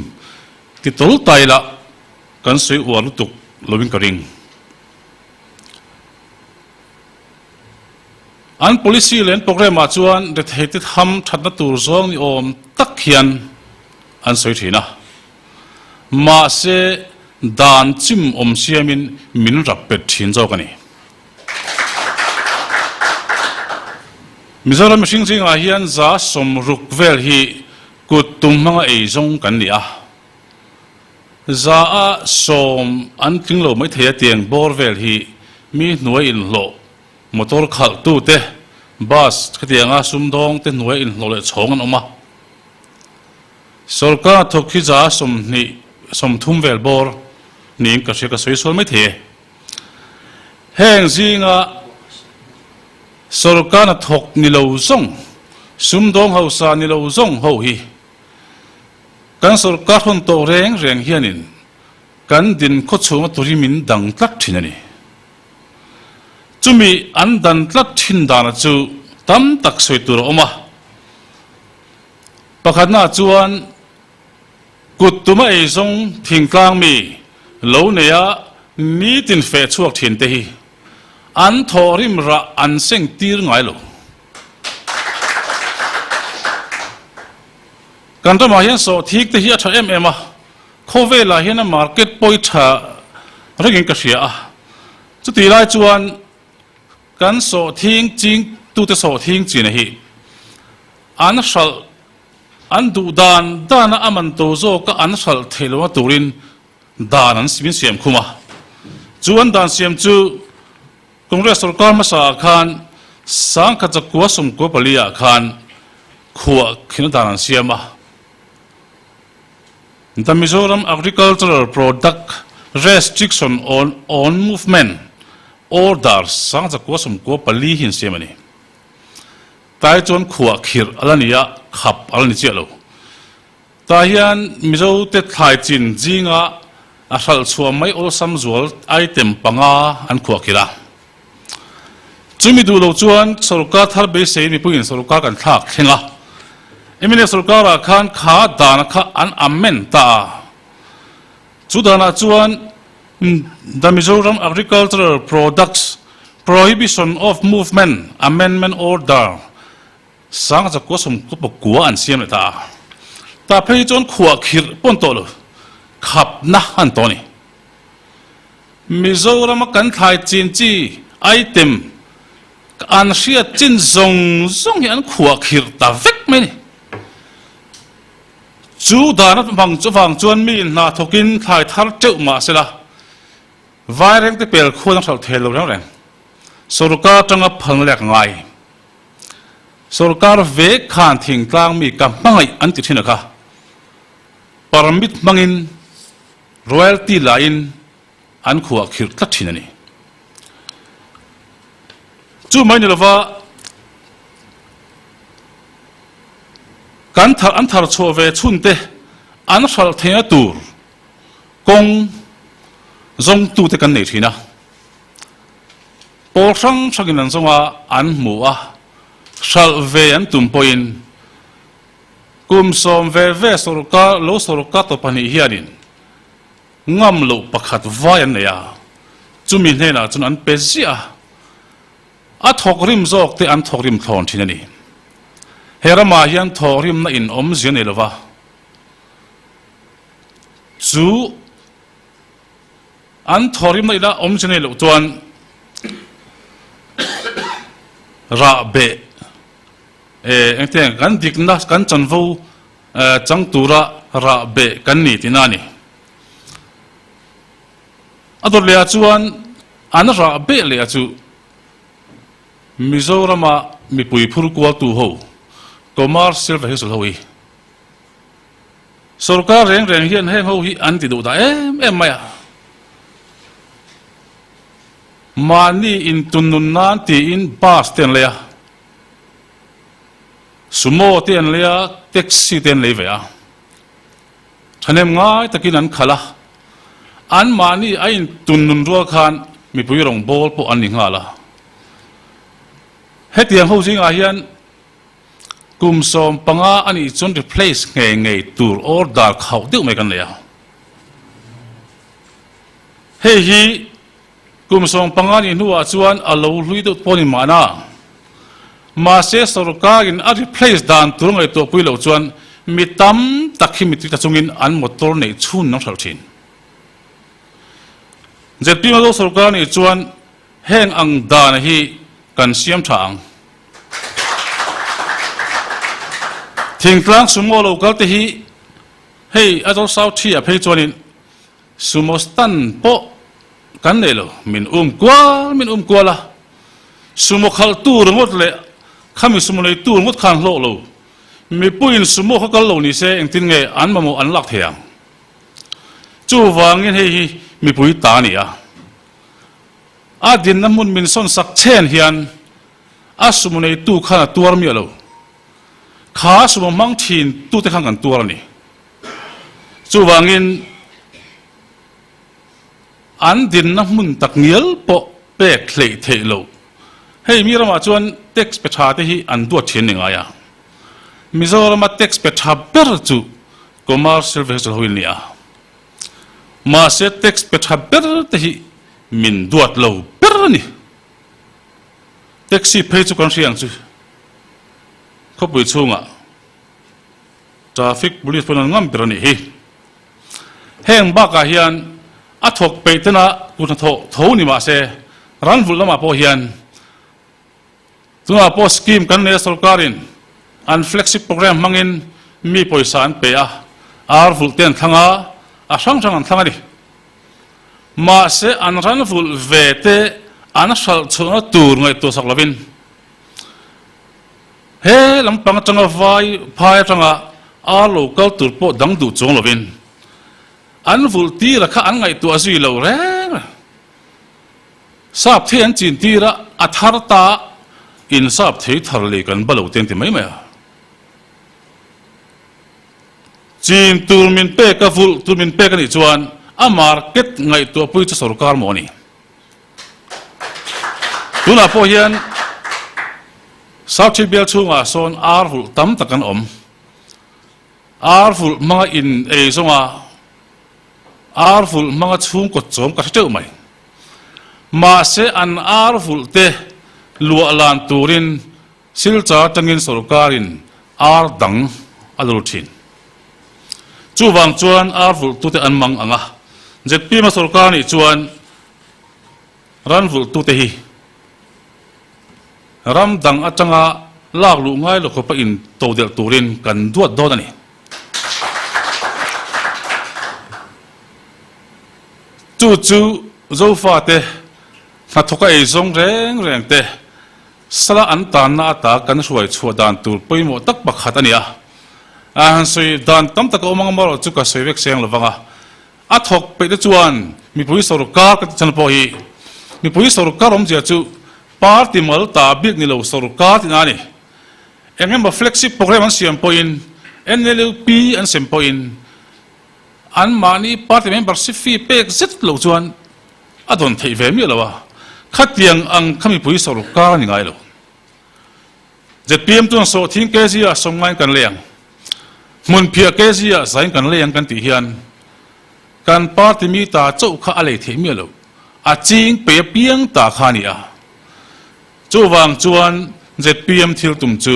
ti tawl ta ila kan sawi uar lutuk lovin ka ring. An policy leh an programme ah chuan rethei te tham thatna tur zawng ni awm tak hian an sawi thin a. Mahse dan chim awm siamin min rap pet thin zawk a ni. Mizoram mihring zingah hian 60% vel hi kut tum hmanga ei zawng kan ni a. 100% an tling lo mai thei a tiang bawr vel hi mi hnuai inhlawh, motor khalh tu te, bus khatianga sumdawng te hnuai inhlawh leh chhawng an awm a. Sorkar thawk hi 20, 30 vel bawr niin ka hria ka sawi sual mai thei e. Heng zinga sorkar hnathawk ni lo zawng, sumdawng hausa ni lo zawng ho hi kan sorkar hawn tawh reng reng hianin kan din khawchhunga turi min dang tlat thin a ni. Chumi an dan tlat thin dana chu tam tak sawi tur a awm a. Pakhatnaah chuan Kut tuma eizawng thingtlang mi lo neia nitin feh chhuak thin te hi an thawhrim rah an seng tir ngai lo. Kan ramah hian sawhthik te hi a tha em em a, khawvelah hian a market pawi tha rengin ka hria a, chutih lai chuan kan sawhthing ching tute sawhthing china hi an hralh An duh dan dana a man to zawka an hralh theih lohna turin dan an min siam khum a. Chu an dan siam chu Congress sorkar hmasa ah khan 1994 ah khan khuah khina dan an siam a. The Mizoram Agricultural Product Restriction on on Movement Order 1994 hi an siam a ni. Tai chuan khuah khirh a la ni a, khap a la ni chiah lo. Tah hian Mizote thlai chin zinga a hralh chhuah mai awlsam zual item panga an khuah khirh a. Chumi duh lo chuan sorkar thar beisei mipuiin sorkar kan thlak thleng a. Mnf sorkarah khan kha dana kha an amend ta a. Chu danah chuan The Mizoram Agricultural Products Prohibition of Movement Amendment Order 1999 an siam leh ta a. Tah phei chuan khuah khirh pawn tawh lo, khapna an tawh a ni. Mizorama kan thlai chin chi item an hriat chin zawng zawng hi an khuah khirh ta vek mai a ni. Chu dan a hmang chu vang chuan mi hna thawkin thlai thar teuh mah se la, Vairengte pel khuan a hralh thei lo reng reng. Sorkar atanga phalna lek a ngai. Sorkar vek khan thingtlang mi ka hmangaih an ti thin a kha. Permit hmangin royalty lahin an khuah khirh tlat thin a ni. Chu mai ni lova kan thar an thar chhuah ve chhun te an hralh theihna tur kawng zawngtute kan nei thin a. Pawl hrang hrangin an zawng a, an hmu a, hralh ve an tum pawhin kum sawm ve ve sorkar lo sorkar tawh pahnih hianin Ngam loh pakhat vai an nei a. Chumi hnenah chuan an pe ziah a, a thawkrim zawk te an thawkrim thlawn thin a ni. He ramah hian thawhrimna in awmzia nei lova, chu an thawhrimna ina awmzia nei loh chuan rah beh engtiang kan dikna kan chanvo chang tura rah beh kan ni tihna a ni. A dawt leh ah chuan an rah beh leh a chu Mizorama mipui phur kualtu ho Commercial Vehicle ho hi sorkar reng reng hian heng ho hi an ti duh dah em em mai a. Mahni intunnun nan tiin bus te an lei a, Sumo te an lei a, taxi te an lei ve a. Thahnem ngai takin an khalh a, anmahni a intun nun rual khan mipui rawngbâwl pawh an ni nghal a. Hetiang ho zingah hian kum 15 a nih chuan replace ngei ngei tur order khauh deuh mai kan nei a. Hei hi Kum 15 nih hnuah chuan a lo hlui deuh pawh a ni mahna. Mahse sorkarin a replace dan tur ngaihtuah pui loh chuan mi tam tak hi mitri ta chungin an motor neih chhun an hralh thin. ZPM Mizo sorkar nih chuan heng ang dan hi kan siam tha ang. Thingtlang sumo lo kal te hi hei Aizawl South Ṭhi ah phei chuanin Sumo stand pawh kan nei lo, min um kual min um kual a, sumo khalhtu ringawt leh khami sumo neitu ringawt khan hlawh lo, mipuiin sumo kha kal lo ni se engtin nge an mamawh an lak thei ang? Chuvangin hei hi mipui ta a ni a, a dinna hmun min sawn sak chen hian a sumo neitu khan a tuar miah lo, kha sumo hmang thin tute khan kan tuar a ni. Chuvangin an dinna hmun tak ngial pawh pek hleih theih loh. Hei mi ramah chuan tax pe tha te hi an duat thin ni ngai a. Mizorama tax pe tha ber chu commercial vehicle ho in ni a. Mahse tax pe tha ber te hi min duat lo ber a ni. Taxi phei chu kan hria ang chu khawpui chhungah. Traffic Police pawn an ngam ber a nih hi. Heng bakah hian a thawk peih tena kut hnathawh tho ni mah se, ran vulh lamah pawh hian tunah pawh scheme kan nei a sorkarin an flagship programme hmangin mi pawisa an pe a, ar vulh te an thlang a, a hrang hrang an thlang a ni. Mahse an ran vulh ve te an hralh chhuahna tur ngaihtuah sak lovin, He lampang atanga vai phai atanga ar lo kal tur pawh dang duh chuang lovin an vulh tira kha an ngaihtuah zui lo reng reng. Sap thei an chin tira a thar ta in sap thei thar lei kan ba lo te an ti mai mai a. Chin tur min pek a vulh tur min pek a nih chuan a market ngaihtuah pui chu sorkar maw a ni. Tunah pawh hian South Bial chhungah sawn ar vulh tam tak an awm. Ar vulh hmanga in ei zawnga ar vulh hmanga chhungkaw chawm ka hre teuh mai. Mahse an ar vulh te luah lan turin Silchar atangin sorkarin ar dang a lur thin. Chuvang chuan ar vulhtute an mang ang a, ZPM a sorkar nih chuan ran vulhtute hi ram dang atanga lak luh ngai lo khawpa in todelh turin kan duat dawn a ni. Chu chu Zofate hnathawka eizawng reng reng te Sala an tanna ata kan hruai chhuah dan tur pawimawh tak pakhat a ni a. A han sawi dan tam tak a awm ang amarawh chu ka sawi vek seng lovang a. A thawk peih te chuan mipui sorkar ka ti chhan pawh hi mipui sorkar awmzia chu party mal ta bik ni lo sorkar tihna a ni. Eng emaw flagship programme an siam pawhin NLUP an sem pawhin anmahni party membership fee pek zet loh chuan A dawn theih ve miah lo a, khatiang ang kha mipui sorkar a ni ngai lo. ZPM chuan sawhthing kg ah sawmngain kan lei ang, hmunphiah kg ah zain kan lei ang kan tih hian kan party mi ta chauh kha a lei theih miah lo. A ching pei apiang ta kha a ni a. Chuvang chuan zpm thil tum chu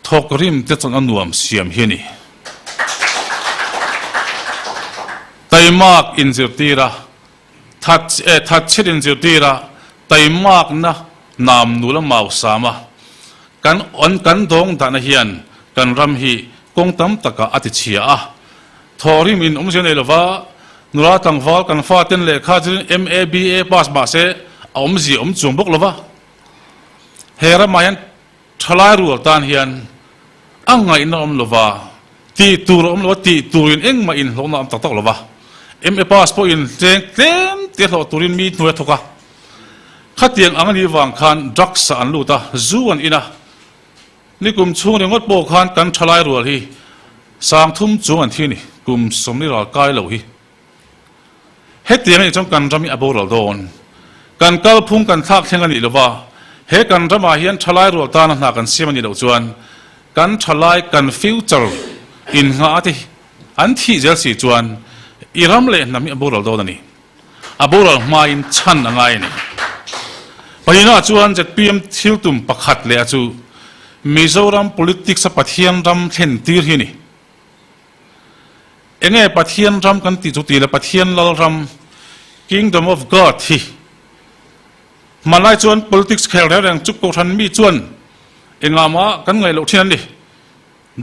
thawk rim te chuan a nuam siam hi a ni. Taimak inzirtir a, that eh thatchhiat inzirtir a, taimakna nam nula mau sam a, kan an kan dawng dahna hian kan ram hi kawng tam takah a tichhia a. Thawhrim in awmzia nei lova, nula tlangval kan faten lehkha chu MA, BA pass mahse a awmzia awm chuang bawk lova. He ramah hian thalai rual tan hian a ngaihna awm lova, tih tur a awm lova, tih turin engmah inhlawhna a awm tak tak lova. MA pass pawhin tleng tlem te hlawh turin mi hnuai a thawk a. Khatiang ang a nih vang khan drugs ah an lut a, zu an in a. Nikum chhung ringawt pawh khan kan thalai rual hi 3000 chuang an thi a ni, kum 40 ral kai lo hi. Hetiang a nih chuan kan ram hi a boral dawn. Kan kalphung kan thlak thleng a nih lova, he kan ramah hian thalai rual tana hna kan siam a nih loh chuan kan thalai kan future innghah te an thih zel si chuan i ram leh hnam hi a boral dawn a ni. A boral hmain chhan a ngai a ni. Pahnihnaah chuan zpm thil tum pakhat leh a chu Mizoram politics a Pathian ram thlen tir hi a ni. Enge Pathian ram kan tih chu tih leh Pathian lal ram, Kingdom of God, hi hmanlai chuan politics khel reng reng chu Kohhran mi chuan engah mah kan ngaih loh thin an ni.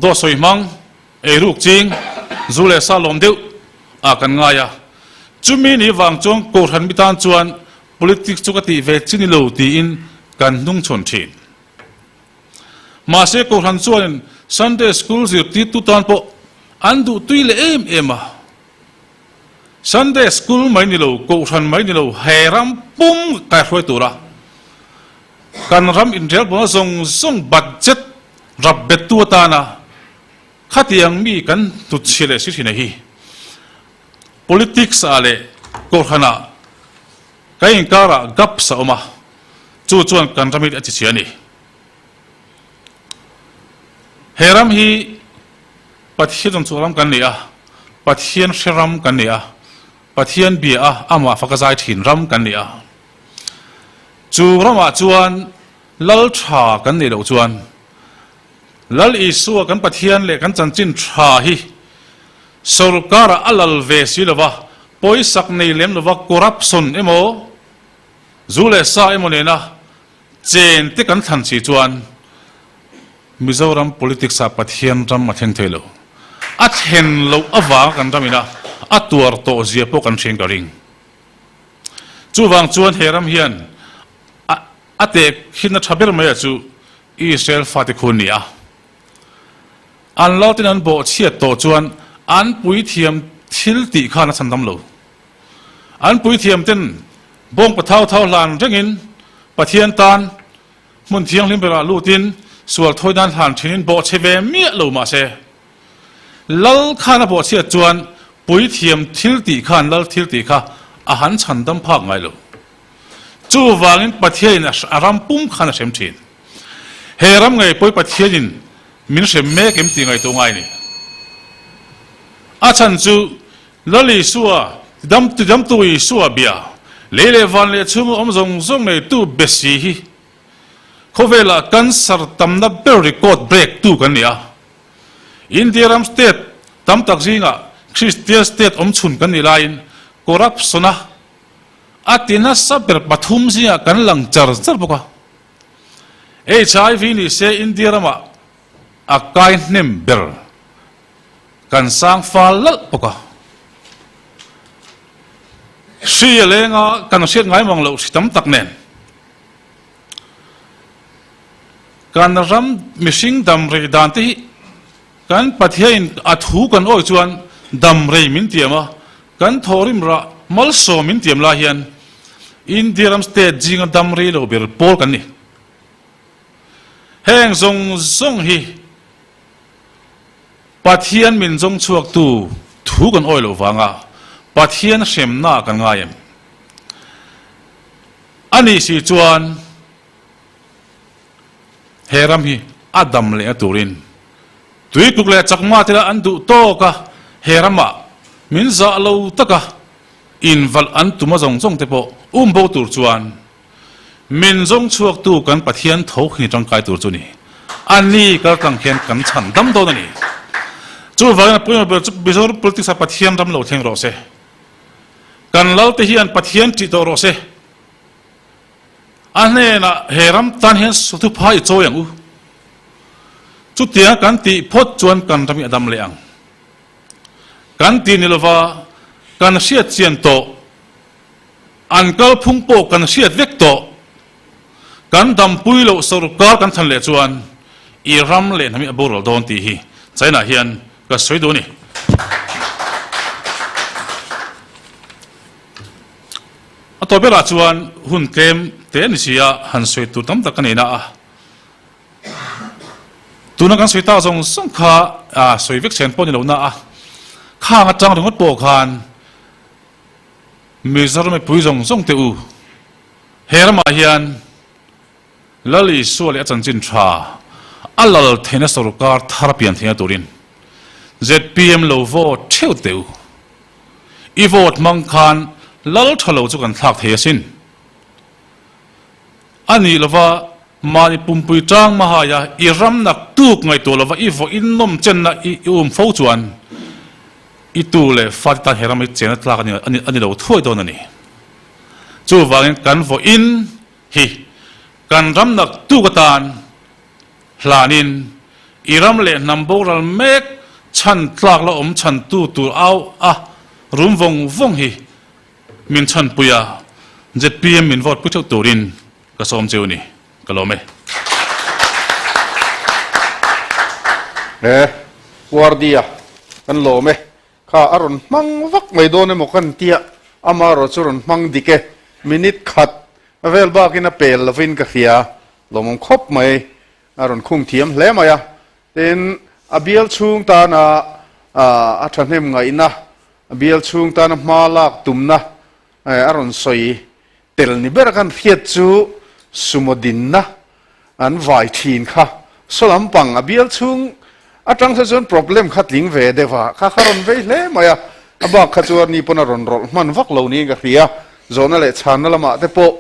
Dawt sawi hmang, eiruk ching, zu leh sa lawm deuh ah kan ngai a. Chumi ni vang chuan Kohhran mi tan chuan politics chu ka tih ve chi ni lo tiin kan hnungchhawn thin. Mahse Kohhran chuanin Sunday School zirtirtu tan pawh an duh tui leh em em a. Sunday School mai ni lo, Kohhran mai ni lo, he ram pum kaihruai tura kan ram inrelbawlna zawng zawng budget rap bettu atana khatiang mi kan hnutchhiah leh si thin a hi. Politics ah leh Kohhran ah kan inkarah gaps a awm a, chu chuan kan ram hi a chichhia a ni. He ram hi Pathian zawng ram kan ni a, Pathian hre ram kan ni a, Pathian bia a, amah faka zai thin ram kan ni a. Chu ramah chuan Lal tha kan nih loh chuan Lal Isua kan Pathian leh kan chanchin tha hi sorkarah a lal ve si lova, pawisak nei lem lova corruption emaw, zu leh sa emaw nena chen te kan thlan si chuan Mizoram politics ah Pathian ram a thleng thei lo. A thlen loh avanga kan ram ina a tuar tawh zia pawh kan hriang ka ring. Chuvang chuan he ram hian a a tehkhinna tha ber mai a chu Israel fate khu an ni a. An lalten an bawhchhiat tawh chuan an puithiam thil tih khan a chhandam lo. An puithiam ten bawngpa thau thau hlan rengin Pathian tan hmun thianghlim berah lutin sual thawi nan hlan thinin bawhchhe ve miah lo mah se Lal khan a bawhchhiat chuan puithiam thil tih khan lal thil tih kha a han chhandam phak ngai lo. Chuvangin Pathianin a ram pum khan a hrem thin. He ram ngei pawh hi Pathianin min hrem mek em tih ngaihtuah ngai a ni. A chhan chu Lal Isua, Tidamtu Isua bia, lei leh van leh chhunga awm zawng zawng neitu be si hi khawvelah cancer tamna ber record break tu kan ni a. India ram state tam tak zingah Kristian state awm chhun kan nih laiin corruption-a a ti nasa ber pathum zingah kan lang char char bawk a. HIV ni se India ramah a kai hnem ber kan sang fal lalh bawk a. Hri a leng a, kan hriat ngai mang loh hri tam tak nen. Kan ram mihring dam rei dan te hi kan Pathianin a thu kan awih chuan dam rei min tiam a, kan thawhrim rah malsawm min tiam lai hian India ram state zinga dam rei lo ber pawl kan ni. Heng zawng zawng hi Pathian min zawng chhuaktu thu kan awih loh vanga Pathian hremna kan ngai em? A nih si chuan he ram hi a dam lehna turin Tuikuk leh Chakma te lah an duh tawk a, he ramah min zah lo taka invalh an tum a zawng zawng te pawh Um bo tur chuan min zawng chhuaktu kan Pathian tho khi ni tangkai tur chu ni. A ni kaltlang hian kan chhan dam dawn a ni. Chuvangin a pawimawh ber chu Mizoram politics ah Pathian ram lo thleng rawh se. Kan Lalte hian Pathian ṭih tawh rawh se. A hnenah he ram tan hian thupha i chawi ang u. Chutianga kan tih phawt chuan kan ram hi a dam leh ang. Kan ti ni lova kan hriat chian tawh, an kalphung pawh kan hriat vek tawh, kan dampui loh sorkar kan thlan leh chuan i ram leh hnam hi a boral dawn tih hi China hian ka sawi duh a ni. A tawp berah chuan hun tlem te a ni si a, han sawi tur tam tak ka nei na a. Tuna kan sawi tak zawng zawng kha sawi vek chhen pawh a ni lo na a, khang atang ringawt pawh khan Mizoram mipui zawng zawng te u, he ramah hian Lal Isua leh a chanchin tha a lal theihna sorkar thar a pian theihna turin zpm lo vote theuh teh u. I vote hmang khan lal tha lo chu kan thlak thei asin. A nih lova mahni pumpui tang mahaia i ram nak tuk ngaihtuah lova i vaw innawm chenna i um fo chuan i tu leh fate tan he ram hi chena tlak a ni lo thuai dawn a ni. Chuvangin kan vaw in hi kan ram nak tuk atan hlanin i ram leh hnam boral mek chhan tlak la awm chhantu tur au a rum vawng vawng hi Min chhanpui a, zpm min vote pui theuh turin ka sawm cheu ni, ka lawm e. He Guardia kan lawm e, kha a rawn hmang vak mai dawn emaw kan tia, amaherawh chu rawn hmang dik e, minute khat vel bakin a pel lovin ka hria, lawmawm khawp mai, a rawn khung thiam hle mai a, tin a bial chhung tana a thahnem ngaihna A bial chhung tana hma lak tumna a rawn sawi tel ni ber a kan hriat chu sumo dinna an vai thin kha. Saw lampang a bial chhung atang kha chuan problem kha tling ve deuh a, kha kha rawn vei hle mai a, a bak kha chuan ni pawn a rawn rawlh hman vak lo niin ka hria. Zawhna leh chhanna lamah te pawh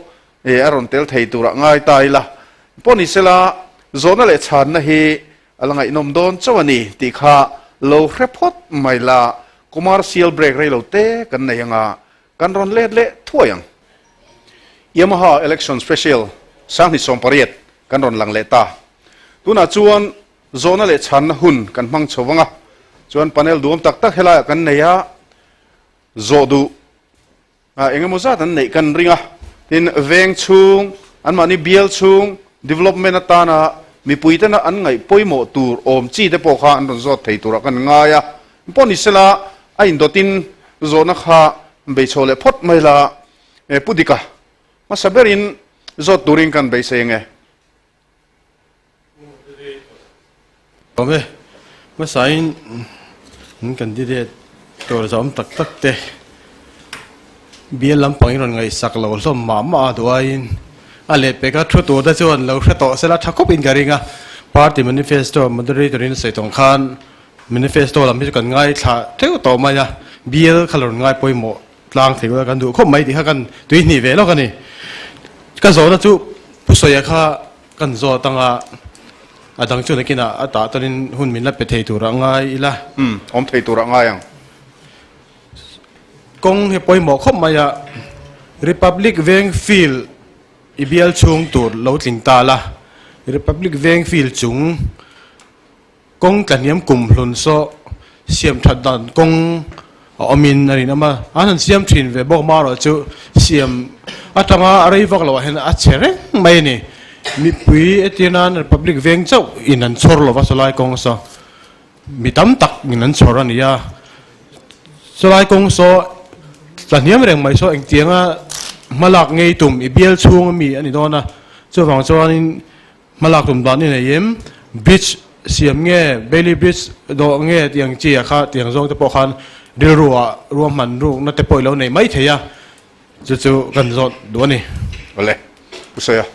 a rawn tel thei turah ngai ta ila. Pawh ni sela zawhna leh chhanna hi A la ngaihnawm dawn chauh a ni tih kha lo hre phawt mai la, commercial break rei lo te kan nei anga kan rawn let leh thuai ang. Yamaha Election Special 2018 kan rawn lang leh ta. Tunah chuan zawhna leh chhanna hun kan hmang chho vang a, chuan panel duam tak tak helaiah kan nei a, zawh duh Eng emaw zat an neih kan ring a, tin veng chhung, anmahni bial chhung development atana mipui tena an ngaih pawimawh tur awm chi te pawh kha an rawn zawt thei turah kan ngai a. Pawh ni sela a indawtin zawhna kha beichho leh phawt mai la, Pu Dika hmasa berin zawt turin kan beisei ange. Awm e, hmasain an candidate tur zawm tak tak te bial lampang in rawn ngaihsak lo hlawm mah mah a duh aiin a lehpeka thu tur te chuan lo hre tawh sela tha khawp in ka ring a, party manifesto moderator in a sawi tawng khan manifesto lam hi chu kan ngaithla theuh tawh mai a, bial kha lo rawn ngai pawimawh Tlang thei ula kan duh khawp mai tih kha kan tui hnih ve lawk a ni. Ka zawhna chu Pu Sawia kha kan zawt anga a dang chu nakinah a tah tawnin hun min la pe thei turah ngai ila. Umm, awm thei turah ngai ang. Kawng hi pawimawh khawp mai a, Republic Veng Field i bial chhung tur lo tling ta la, Republic Veng Field chung Kawng tlahniam kum hlun saw siam that dan kawng a awmin a rinawm a, an han siam thin ve bawk marawh chu siam atanga a rei vak loh ah hian a che reng mai a ni. Mipui etir nan Republic veng chauh in an chhawr lova sawlai kawng saw mi tam tak in an chhawr a ni a, sawlai kawng saw tlahniam reng mai saw engtianga hmalak ngei tum i bial chhung ami a ni dawn a, chuvang chuanin Hmalak tum dan i nei em? Bridge siam nge, Bailey Bridge dawh nge tih ang chi ah kha tiang zawng te pawh khan rilru ah ruahman rukna te pawh i lo nei mai thei a, chu chu kan zawt duh a ni. Awle, Pu Sawia.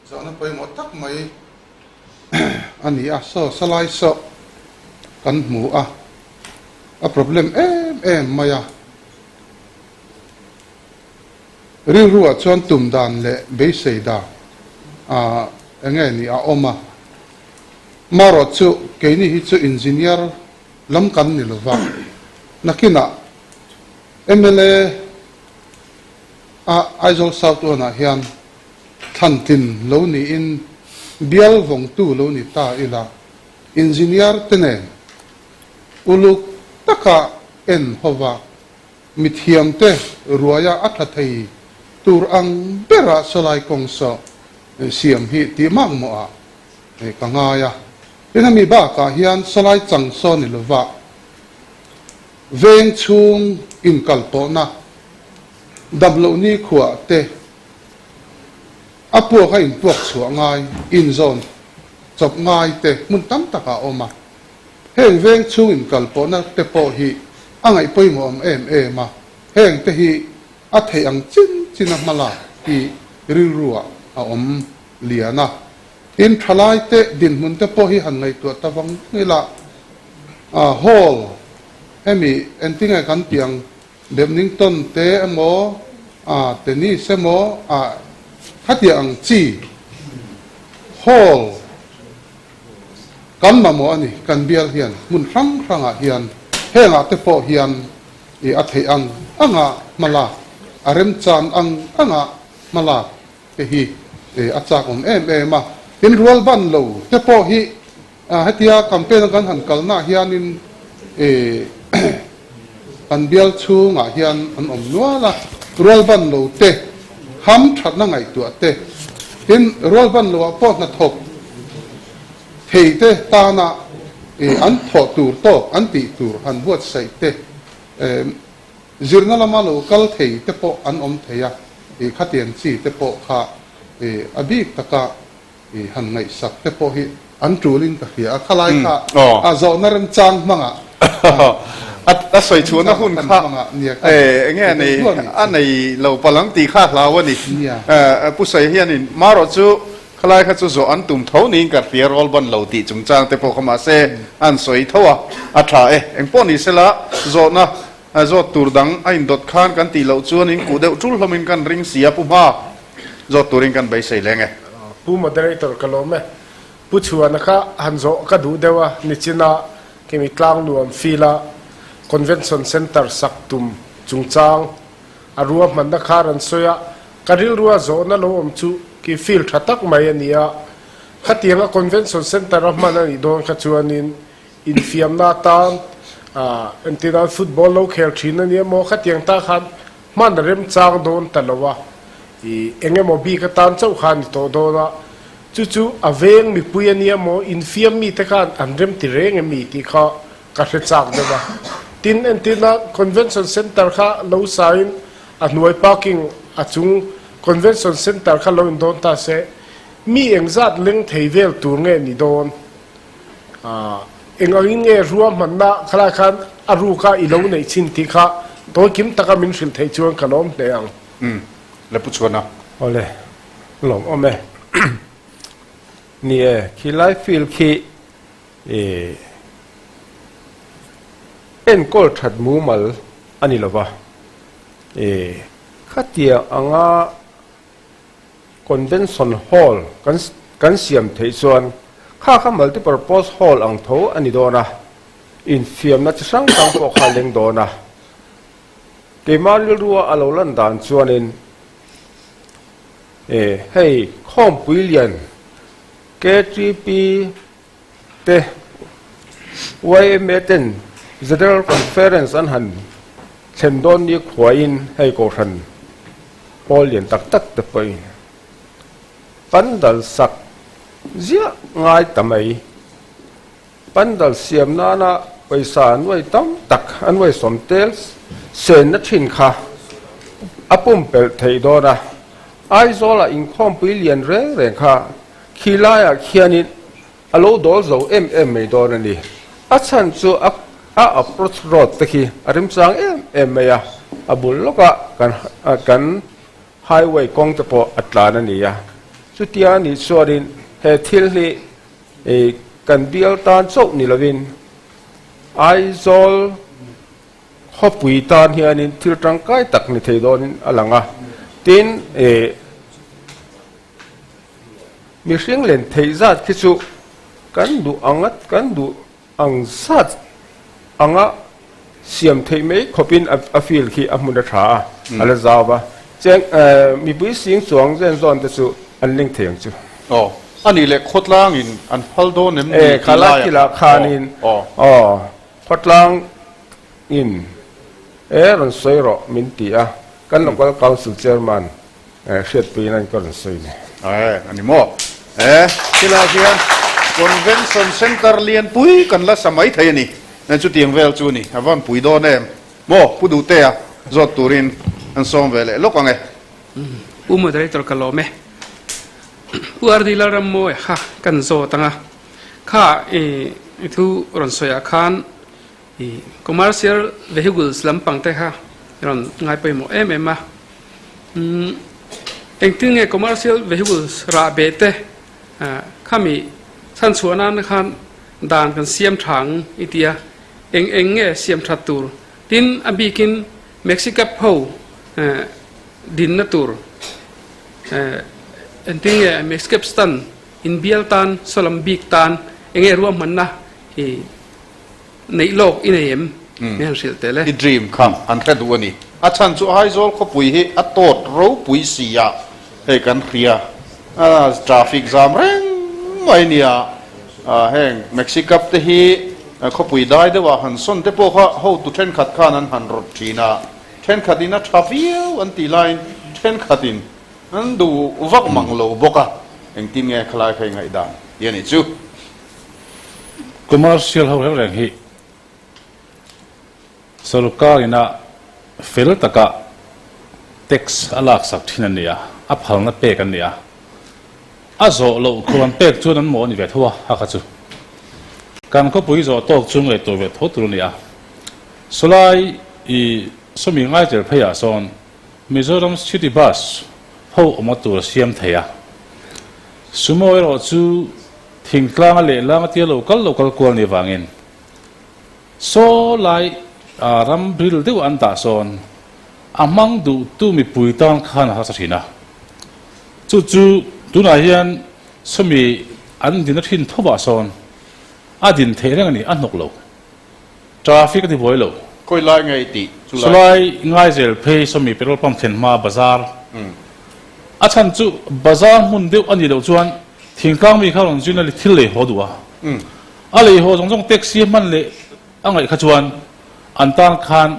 Zawhna pawimawh tak mai a ni a, saw salai saw kan hmu a, a problem em em mai a. Rilruah chuan tum dan leh beisei dan a enge ni a awm a. Marawh chu keini hi chu engineer lam kan ni lova, nakinah mla a Aizawl South One-ah hian thlantlin lo niin bial vawngtu lo ni ta ila, engineer te nen uluk taka en hova Mithiamte ruaia a tha thei tur ang bera sawlai kawng saw siam hi tih makmawhah ka ngai a. Tin hemi bakah hian sawlai chang saw ni lova veng chhung inkal pawhna damloh nikhuah te a puak a inpuak chhuah ngai, inzawn chawp ngai te hmun tam takah a awm a. Heng veng chhung inkalpawhna te pawh hi a ngaih pawimawh awm em em a, heng te hi a theih ang chin chin a hmalak hi rilruah a awm lian a. Tin, thalai te dinhmun te pawh hi han ngaihtuah ta vang vang ila, hall hemi engtinge kan tih ang Badminton te emaw, tennis emaw, khatiang ang chi hall kan mamawh a ni. Kan bial hian hmun hrang hrangah hian hengah te pawh hian i a theih ang anga hmalak, a remchan ang anga hmalak te hi a chak awm em em a. Tin, rual ban lo te pawh hi Hetia campaign a kan han kalnaah hianin kan bial chhungah hian an awm nual a, rualban lo te, ham thatna ngaihtuah te, tin rualban loah pawh hnathawk thei te tana an thawh tur tawk an tih tur han buatsaih te, zirna lama lo kal thei te pawh an awm thei a, khatiang chi te pawh kha a bik taka I han ngaihsak te pawh hi an tulin ka hria a, khalai kha a zawhna remchang hmangah a sawi chhuahna hun kha enge a nei a nei lo palh ang tih kha a hlau a ni. Pu Sawi hianin marawh chu khalai kha chu zawh an tum tho niin ka hria rawl ban lo tih chungchang te pawh kha mahse an sawi tho a, a tha e. Engpawh ni sela zawhna zawt tur dang a indawt khan kan tih loh chuan in kuh deuh tul hlawmin kan ring si a Pu Hma. Zawt turin kan beisei leng e. Pu Moderator ka lawm e. Pu Chhuana kha han zawh ka duh deuh a, nichina kemi Tlangnuam field-a Convention Centre sak tum chungchang a ruahmanna kha rawn sawi a, ka rilrua zawhna lo awm chu khi field tha tak mai a ni a, khatianga Convention Centre a hman a nih dawn kha chuanin infiamna atan entirnan football lo khel thin a ni emaw khatiang ta khan Hman a remchang dawn ta lo a, i eng emaw bik atan chauh kha a ni tawh dawn a, chu chu a veng mipui a nia maw, infiam mite khan an rem ti reng em mi tih kha ka hre chak deuh a. Tin, entirna Convention Centre kha lo sain a hnuai parking a chung Convention Centre kha lo indawn ta se, mi engzat leng thei vel tur nge ni dawn? Eng angin nge ruahmanna khalai khan a ruka i lo neih chin tih kha tawi kim taka min hrilh theih chuan ka lawm hle ang. Umm, le pu chhuan a. Awle, lawm awm e. Ni e, khi lai field khi i enkawl that mumal a ni lova, i khatiang anga Convention Hall kan kan siam theih chuan kha kha Multipurpose Hall ang tho a ni dawn a, infiamna chi hrang hrang pawh kha a leng dawn a. Keimah rilrua a lo lan dan chuanin e hei Khawmpui lian KTP te yma ten General Conference an han thlen dawn ni khuaiin hei Kohhran pawl lian tak tak te pawhin pandal sak ziah ngai ta mai. Pandal siam nana pawisa a nuai tam tak a nuai sawm tel senna thin kha a pumpelh theih dawn a, Aizawlah inkhawmpui lian reng reng kha Khi laiah khianin a lo dawl zo em em mai dawn a ni. A chhan chu a a approach road te khi a remchang em em mai a, a bul lawkah kan kan highway kawng te pawh a tlan a ni a. Chutia a nih chuanin he thil hi ih kan bial tan chauh ni lovin Aizawl khawpui tan hianin thil tangkai tak ni thei dawnin a lang a. Tin, eh, mihring len theih zat khi chu kan duh anga kan duh ang zat anga siam theih mai khawpin a field khi a hmun a tha a, a la zau va. Cheng, eh, mipui sing chuang zen zawn te chu an leng thei ang chu. Aw, a nih leh khawtlangin an phal dawn em ni Eh, tih khalai laiah thilah khanin, aw, aw, khawtlang in e rawn sawi rawh min ti a, kan Local Council Chairman hriatpuiin an ka rawn sawi ni. Ae, a ni maw? E, khilai khian Convention Centre lianpui kan la sa mai thei a ni. Chutiang vel chu a ni, a van pui dawn em? Maw, Pu Duhtea zawt turin an sawm ve leh lawk ang e. Pu Moderator ka lawm e. Pu RD Lalrammawi kha kan zawt ang a, kha i thu rawn sawiah khan I commercial vehicles lampang te kha i rawn ngai pawimawh em em a. Umm engtin nge commercial vehicles rah beh te khami chhanchhuah nan khan dan kan siam tha ang i ti a, eng eng nge siam that tur? Tin a bikin Maxi cab ho dinna tur engtin nge Maxi cab stand inbial tan saw lam bik tan eng nge ruahmanna i Neih lawk i nei em? Min han hrilh tel e. I dream kha an hre duh a ni. A chhan chu Aizawl khawpui hi a tawt ropui si a, hei kan hria a traffic zam reng mai nia, heng Maxi Cab te hi khawpui dai deuh ah han sawn te pawh kha hotu thenkhat khan an han rawt thin a, thenkhat in a tha viau an tih laiin thenkhat in an duh vak mang lo bawk a, engtin nge khalai kha i ngaihdan tih a nih chu. Commercial ho reng reng hi sorkar ina fel taka tax a laksak thin an ni a, a phalna pek an ni a, a zawh loh khur an pek chuan an mawh a ni ve tho a, a kha chu kan khawpui zawh tawk chu ngaihtuah ve tho tur a ni a. Sawlai i sawmi ngaichel pheiah sawn Mizoram City Bus ho awmna tur a siam thei a, Sumo erawh chu Thingtlanga lehlang a tia lo kal lo kal kual ni vangin saw lai ram ril deuh an dah sawn a hmang duhtu mipui tan khan a harsa thin a. Chu chu tunah hian sawmi an dina thin thawvah sawn a din theih reng a ni, a hnawk lo. Traffic a ti buai lo. Khawi lai nge i tih chu lai? Chulai Ngaizel phei sawmi petrol pump thlen hma bazar a chhan chu bazar hmun deuh a nih loh chuan thingtlang mi kha rawn zin a thil lei haw duh a. A lei haw zawng zawng taxi a hman leh a ngaih kha chuan an tan khan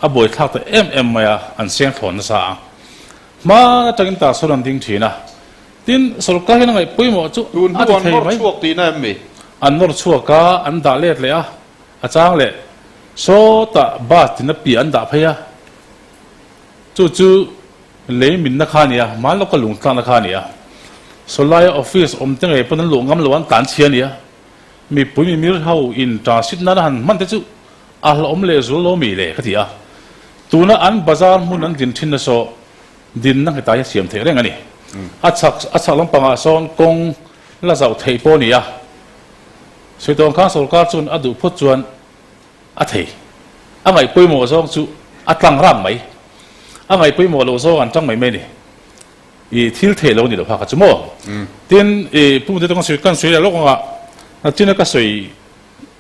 a buaithlak ta em em mai a, an seng thlawn nasa a. Hma atangin tah sawn an ding thin a. Tin, sorkar hian a ngaih pawimawh chu Tun a ti hnu an thei nawr mai. chhuak tihna em mi? An nawr chhuak a, an dah let leh a, a chang leh sawtah bus tina piah an dah phei a. Chu chu lei minna kha a ni a, hmanlawka lungtlakna kha a ni a. Sawlaia office awm te ngei pawn an luh ngam lo, an tlan chhia a ni a. Mipui mimir ho in transit nana han hman te chu a hlauhawm leh zual lo mi le ka ti a. Tuna an bazar hmun an din thinna saw dinna nghetah hi a siam theih reng a ni. A chhak a chhak lampangah sawn kawng la zauh theih pawh a ni a. Sawi khan sorkar chuan a duh phawt chuan a thei. A ngaih pawimawh zawng chu a tlang rang mai. A ngaih pawimawh loh zawng an tang mai mai a ni. I thil theih lo ni lo kha kha chu maw? Tin, i Pu Mutete kan sawi leh lawk anga nachina ka sawi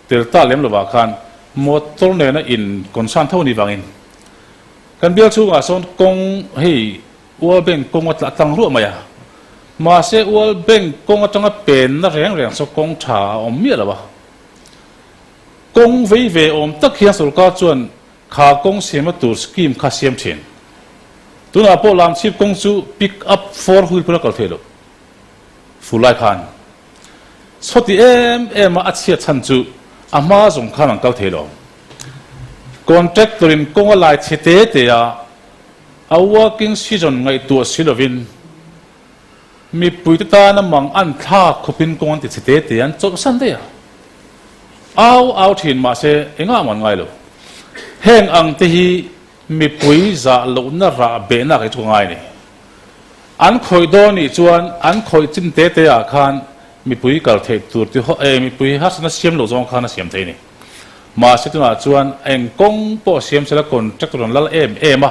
tel ta lem lovah khan motor nena in concern tho ni vangin kan bial chhungah sawn kawng hei World Bank kawng a tlang ruah mai a, mahse World Bank kawng atanga penna reng reng saw kawng tha a awm miah lo a. Kawng vei ve awm tak hian sorkar chuan kha kawng siamna tur scheme kha siam thin. Tunah pawh Lamchhip kawng chu pick up four wheel pawn a kal theih loh fur lai khan. Chhawti em em a a chhiat chhan chu a hma zawng khan an kal thei lo. Contractor in kawng a lai chhe te te a, a working season ngaihtuah si lovin mipui te tana mang an thlak khawpin kawng an ti chhe te te an chawlhsan daih a. Au au thin mahse engah mah an ngai lo. Heng ang te hi mipui zah lohna rah behna kei chu ka ngai a ni. An khawih dawn nih chuan an khawih chin te te ah khan mipui kal theih tur ti ho eh mipui harsatna siam loh zawng khan a siam thei a ni. Mahse tunah chuan eng kawng pawh siam sela contractor an lal em em a.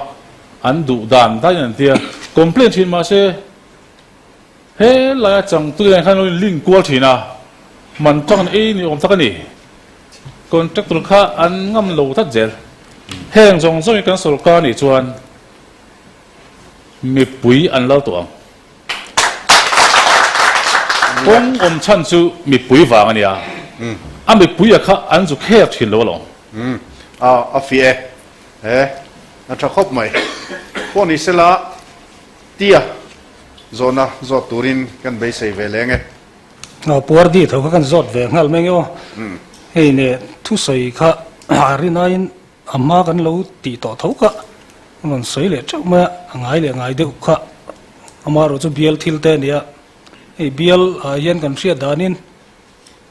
An duh dan danin an tia. Complain thin mahse he laia changtu nen khan lo in link kual thin a, man tang an ei ni awm tak a ni. Contractor kha an ngam lo tlat zel. Heng zawng zawng hi kan sorkar nih chuan mipui an lal tawh ang. Kawng awm chhan chu mipui vang a nia. A mipuia kha an zu kher thin lo alawm. A fiah e. He, a tha khawp mai. Pawh ni sela tia zawhna zawt turin kan beisei ve leng e. Puar di tho kha kan zawt ve nghal mai nge aw. Hei ne thusawi kha a rinaiin a hma kan lo tih tawh tho kha a rawn sawi leh teuh mai a, a ngai leh ngai deuh kha amaherawh chu bial thil te a nia. Hei bial ah hian kan hriat danin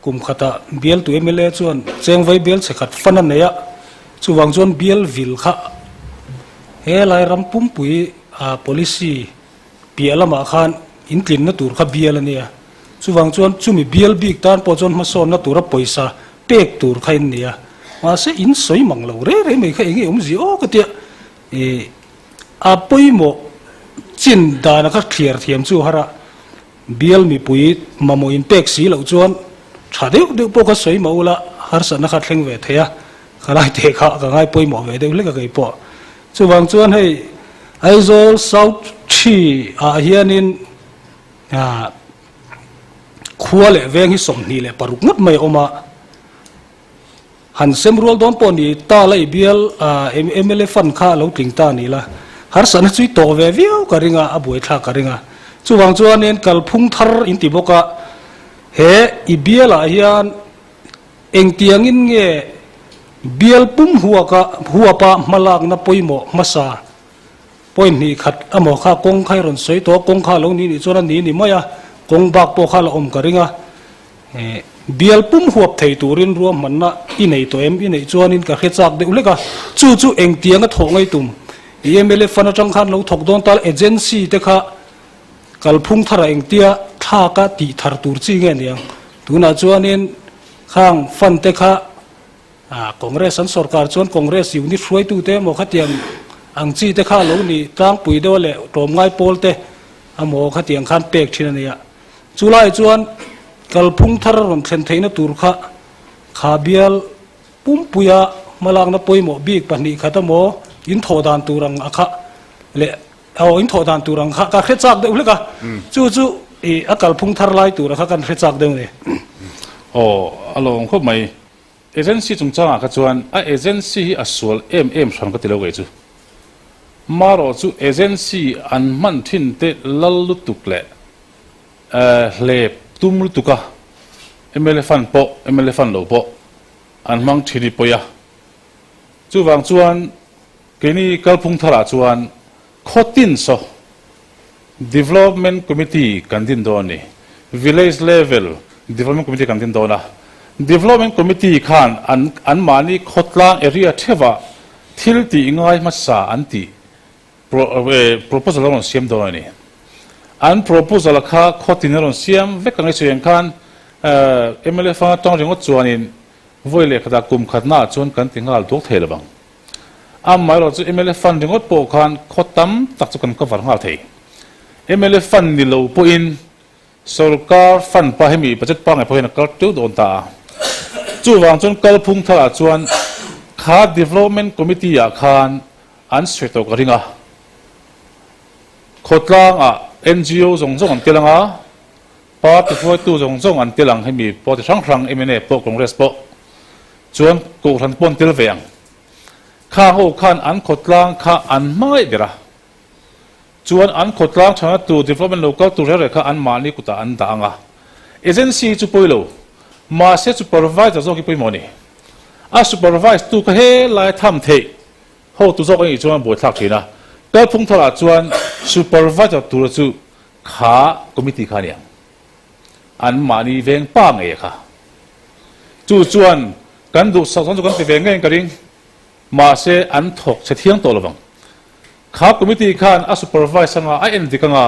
Kum khatah bialtu mla chuan chengvai bial chhe khat fan a nei a, chuvang chuan bial vil kha he lai ram pumpui a policy piah lamah khan intlinna tur kha bial a nia. Chuvang chuan chumi bial bik tan pawh chuan hmasawnna tura pawisa pek tur kha in nia. Mahse in sawi mang lo rei rei mai kha eng nge awmzia aw ka tia ih a pawimawh chin dana kha thliar thiam chu har a. Bial mipui mamawh in pek si loh chuan tha deuh deuh pawh ka sawi mah ula harsatna kha thleng ve thei a, ka lai teh kha ka ngai pawimawh ve deuh hlek a kei pawh. Chuvang chuan hei Aizawl South Thi ah hianin khua leh veng hi 26 ngawt mai a awm a, Han sem rual dawn pawh ni ta la i bial mla fund kha a lo tling ta ni la, harsatna chu i tawh ve viau ka ring a, a buaithlak ka ring a. Chuvang chuanin kalphung thar in ti bawk a, he i bialah hian engtiangin nge bial pum huaka huapa hmalakna pawimawh hmasa point hnih khat amaw kha kawng kha i rawn sawi tawh a, kawng kha a lo ni nih chuan a ni ni mai a, kawng bak pawh kha a la awm ka ring a. Bial pum huap thei turin ruahmanna i nei tawh em? I neih chuanin ka hre chak deuh hlek a, chu chu engtiang a thawh ngei tum? I mla fund atang khan lo thawk dawn tal agency te kha kalphung thara engtia thlak a tih thar tur chi nge niang? Tunah chuanin khang fund te kha Congress an sorkar chuan Congress unit hruaitute emaw khatiang ang chi te kha lo ni tlangpui deuh leh tlawmngai pawl te emaw khatiang khan pek thin a nia. Chu lai chuan kalphung thar rawn thlen theihna tur kha kha bial pumpuia hmalakna pawimawh bik 2 khat emaw in thawh dan tur ang a kha leh aw in thawh dan tur ang kha ka hre chak deuh hlek a, chu chu i a kalphung thar lai tur a kha kan hre chak deuh a ni. Aw a lawm khawp mai. Agency chungchangah kha chuan a agency hi a sual em em hran ka ti lo kei chu. Marawh chu agency an hman thin te lal lutuk leh hlep tum lutuk a mla fund pawh mla fund lo pawh an hmang thin hi pawi a. Chuvang chuan keini kalphung tharah chuan khawtin saw Development Committee kan din dawn a ni. Village level Development Committee kan din dawn a. Development Committee khan an anmahni khawtlang area theuhah thil tih ngai hmasa an tih proposal a rawn siam dawn a ni. An proposal kha khawtin a rawn siam vek ang i sawi ang khan mla fang atang ringawt chuanin vawi leh khatah kum khatnaah chuan kan ti nghal duak thei lo vang. Amaherawh chu mla fund ringawt pawh khan khaw tam tak chu kan cover nghal thei. Mla fund ni lo pawhin sorkar fund pa hemi budget pangngai pawh hian a kal teuh dawn ta a. Chuvang chuan kalphung tharah chuan kha development committee ah khan an sawi tawh ka ring a. Khawtlangah NGO zawng zawng an tel ang a, party hruaitu zawng zawng an tel ang hemi party hrang hrang mna pawh Congress pawh chuan kohhran pawh an tel ve ang. Kha ho khan an khawtlang kha an hmangaih ber a, chuan an khawtlang thana tur development lo kal tur reng reng kha an mahni kutah an dah ang a. Agency chu pawi lo, mahse supervisor zawk hi pawimawh a ni. A supervise tu kha helai tham theih hotu zawk a nih chuan a buaithlak thin a, kalphung tharah chuan supervisor tura chu kha committee kha a ni ang. An mahni veng pa ngei a kha. Chu chuan kan duhsak zawng chu kan ti ve ngei ka ring. Mahse an thawk che thiang tawh lovang. Kha committee khan a supervise anga a en dik anga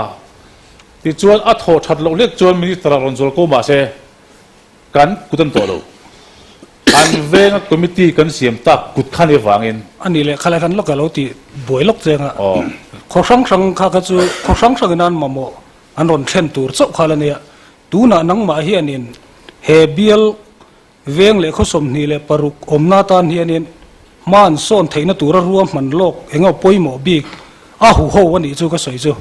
tichuan a thawh that loh hlek chuan minister ah rawn zual ko mahse kan kut an tawh lo. An venga committee kan siam tak kut kha ni vangin. A nih leh khalai khan lawk a lo tih buai lawk cheng a. Khaw hrang hrang kha kha chu khaw hrang hrangin an mamawh an rawn thlen tur chauh kha la nia. Tunah nangmah hianin he bial veng leh khaw 26 awmna atan hianin hma an sawn theihna tura ruahman lawk eng emaw pawimawh bik a huho a nih chu ka sawi chu.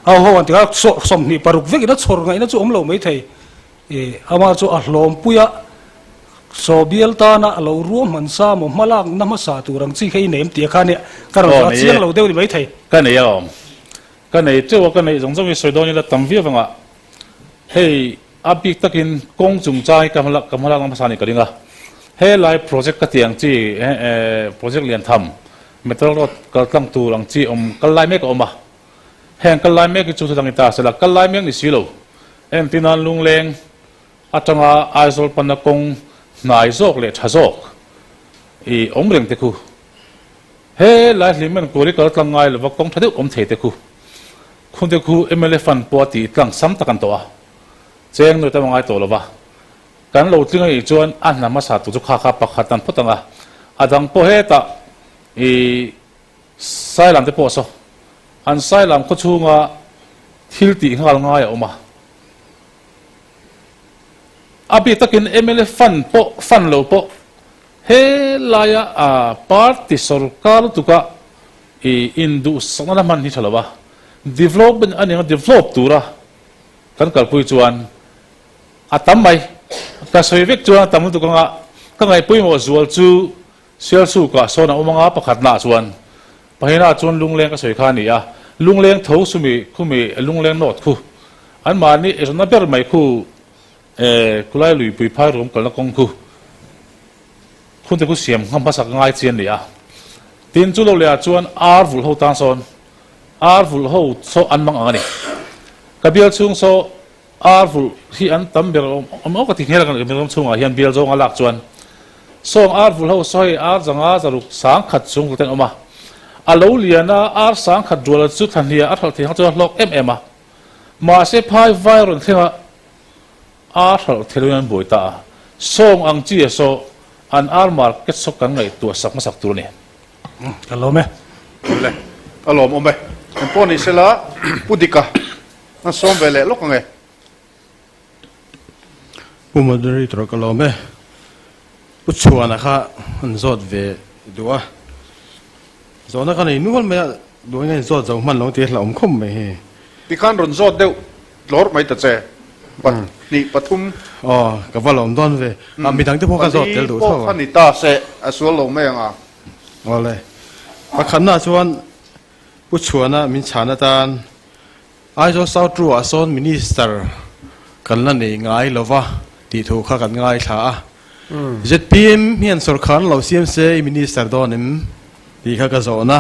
A huho an ti kha 26 vekin a chhawr ngaihna chu awm lo maithei. I amah chu a hlawmpui a, saw bial tana a lo ruahman sa maw hmalakna hmasa tur ang chi kha i nei em tih a kha nia ka rawn zawh a chiang lo deuh ni maithei. Ka nei alawm. Ka nei teuh a, ka neih zawng zawng hi sawi dawn ila tam viau vangah hei a bik takin kawng chungchang hi ka hmalak ka hmalakna hmasa a nih ka ring a. Helai project ka tih ang chi project lian tham metal road kal tlang tur ang chi awm kal lai mek a awm a. Heng kal lai mek hi chu thudang i ta sela kal lai mek ni si lo. Entirnan Lungleng atanga Aizawl panna kawng hnai zawk leh tha zawk i awm reng te khu. He lai hlim en kual i kal tlang ngai lova kawng tha deuh awm thei te khu. Khun te khu mla fund pawh a tih tlang sam tak an tawh a. Cheng nuai tam a ngai tawh lova. Kan lo tling a nih chuan a hna hmasa tur chu kha kha pakhat an phawt ang a. A dang pawh hetah i Sailam te pawh saw an Sailam khaw chhunga thil tih nghal ngai a awm a. A bik takin mla fund pawh fund lo pawh he laia a party sorkar lutuka i induhsakna la hman hi tha lo a. Development a nia develop tura kan kalpui chuan a tam mai. Ka sawi vek chuan a tam lutuk anga ka ngaihpawimawh zual chu Sialsukah sawn a awm anga pakhatnaah chuan Pahina chuan Lungleng ka sawi kha a ni a, Lungleng tho sumi khumi Lungleng North khu anmahni eizawnna ber mai khu eh khulai luipui phai ruam kalna kawng khu khunte khu siam ngham hmasak ngai chi a ni a. Tin chu lo lehah chuan ar vulh ho tan sawn ar vulh ho saw an mang ang a ni. Ka bial chhung saw Ar vulh hi an tam ber awm awm ka ti hmel a kan ram chhungah hian bial zawnga lak chuan sawng ar vulh ho saw hei ar zanga zaruk 10,000 chung vulh te an awm a, a lo lian a ar 10,000 rual chu thlahnia a hralh thei ang chuan a hlawk em em a, mahse phai vai rawn thleng a ar hralh thei loin an buai ta a, sawng ang chi a saw an ar market saw kan ngaihtuah sak hmasak tur a ni. Ka lawm e. Le, a lawm awm e. Engpawh ni sela Pu Dika A sawm ve leh lawk ang e. Pu Moderator ka lawm e. Pu Chhuana kha an zawt ve duh a. Zawhna ka nei nual mai a, duh in a inzawt zo hman lo tih a hlauhawm khawp mai hi. Tikhan rawn zawt deuh tlawr mai ta che. Pahnih pathum. Aw, ka va lawm dawn ve. A midang te pawh ka zawt tel duh tho a. Pali pawh kha ni ta se, a sual lo mai ang a. Awle. Pakhatna chuan Pu Chhuana min chhan atan Aizawl South Ru ah sawn Minister kan la nei ngai lova tih thu kha kan ngaithla a. Zpm hian sawrkar an lo siam se i Minister dawn em tih kha ka zawhna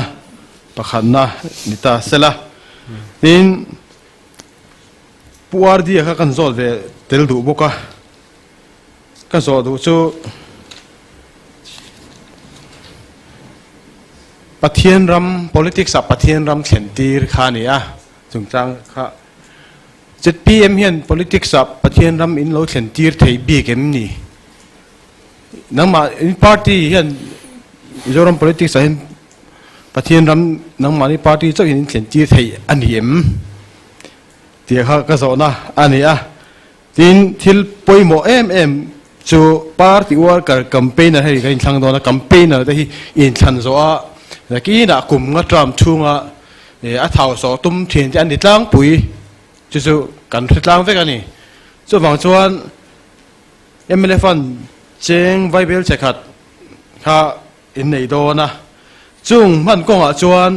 pakhatna ni ta sela. Tin, Pu RD-a kha kan zawt ve tel duh bawk a. Ka zawh duh chu Pathian ram, politics ah Pathian ram thlen tir kha a ni a, chungchang kha zpm hian politics ah Pathian ram in lo thlen tir thei bik em ni? Nangmah in party hian Mizoram politics ah hian Pathian ram nangmahni party chauh hian in thlen tir thei a ni em? Tih kha ka zawhna a ni a. Tin, thil pawimawh em em chu party worker campaigner hei kan inthlang dawn a, campaigner te hi inthlan zawh a, nakinah kum nga term chhunga a thau sawh tum thin te an ni tlangpui chu chu kan hre tlang vek a ni. Chuvang chuan mla fund cheng vaibel che khat kha in nei dawn a, chung hman kawngah chuan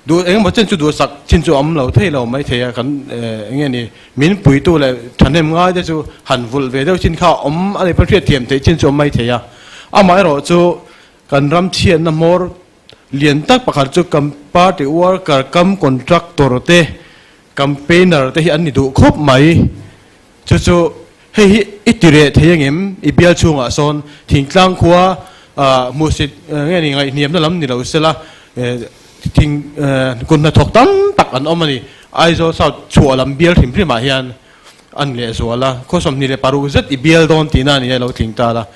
Duh engemaw chen chu duhsak chin chu awm lo thei lo mai thei a, kan eng nge ni min puitu leh thahnem ngai te chu han vulh ve deuh chin kha awm a ni pawn hriatthiam theih chin chu awm mai thei a. Amaherawh chu kan ram chhiatna hmawr lian tak pakhat chu kan party worker kam contractor te campaigner te hi an ni duh khawp mai. Chu chu hei hi i ti reh thei angem? I bial chhungah sawn thingtlang khua hmuhsit nge ni ngaihhniamna lam ni lo sela thing kut hnathawk tam tak an awm a ni. Aizawl South chhuah lam bial hrim hrimah hian. a ni lehzual a, khaw 26 zet i bial dawn tihna a ni a lo tling ta la.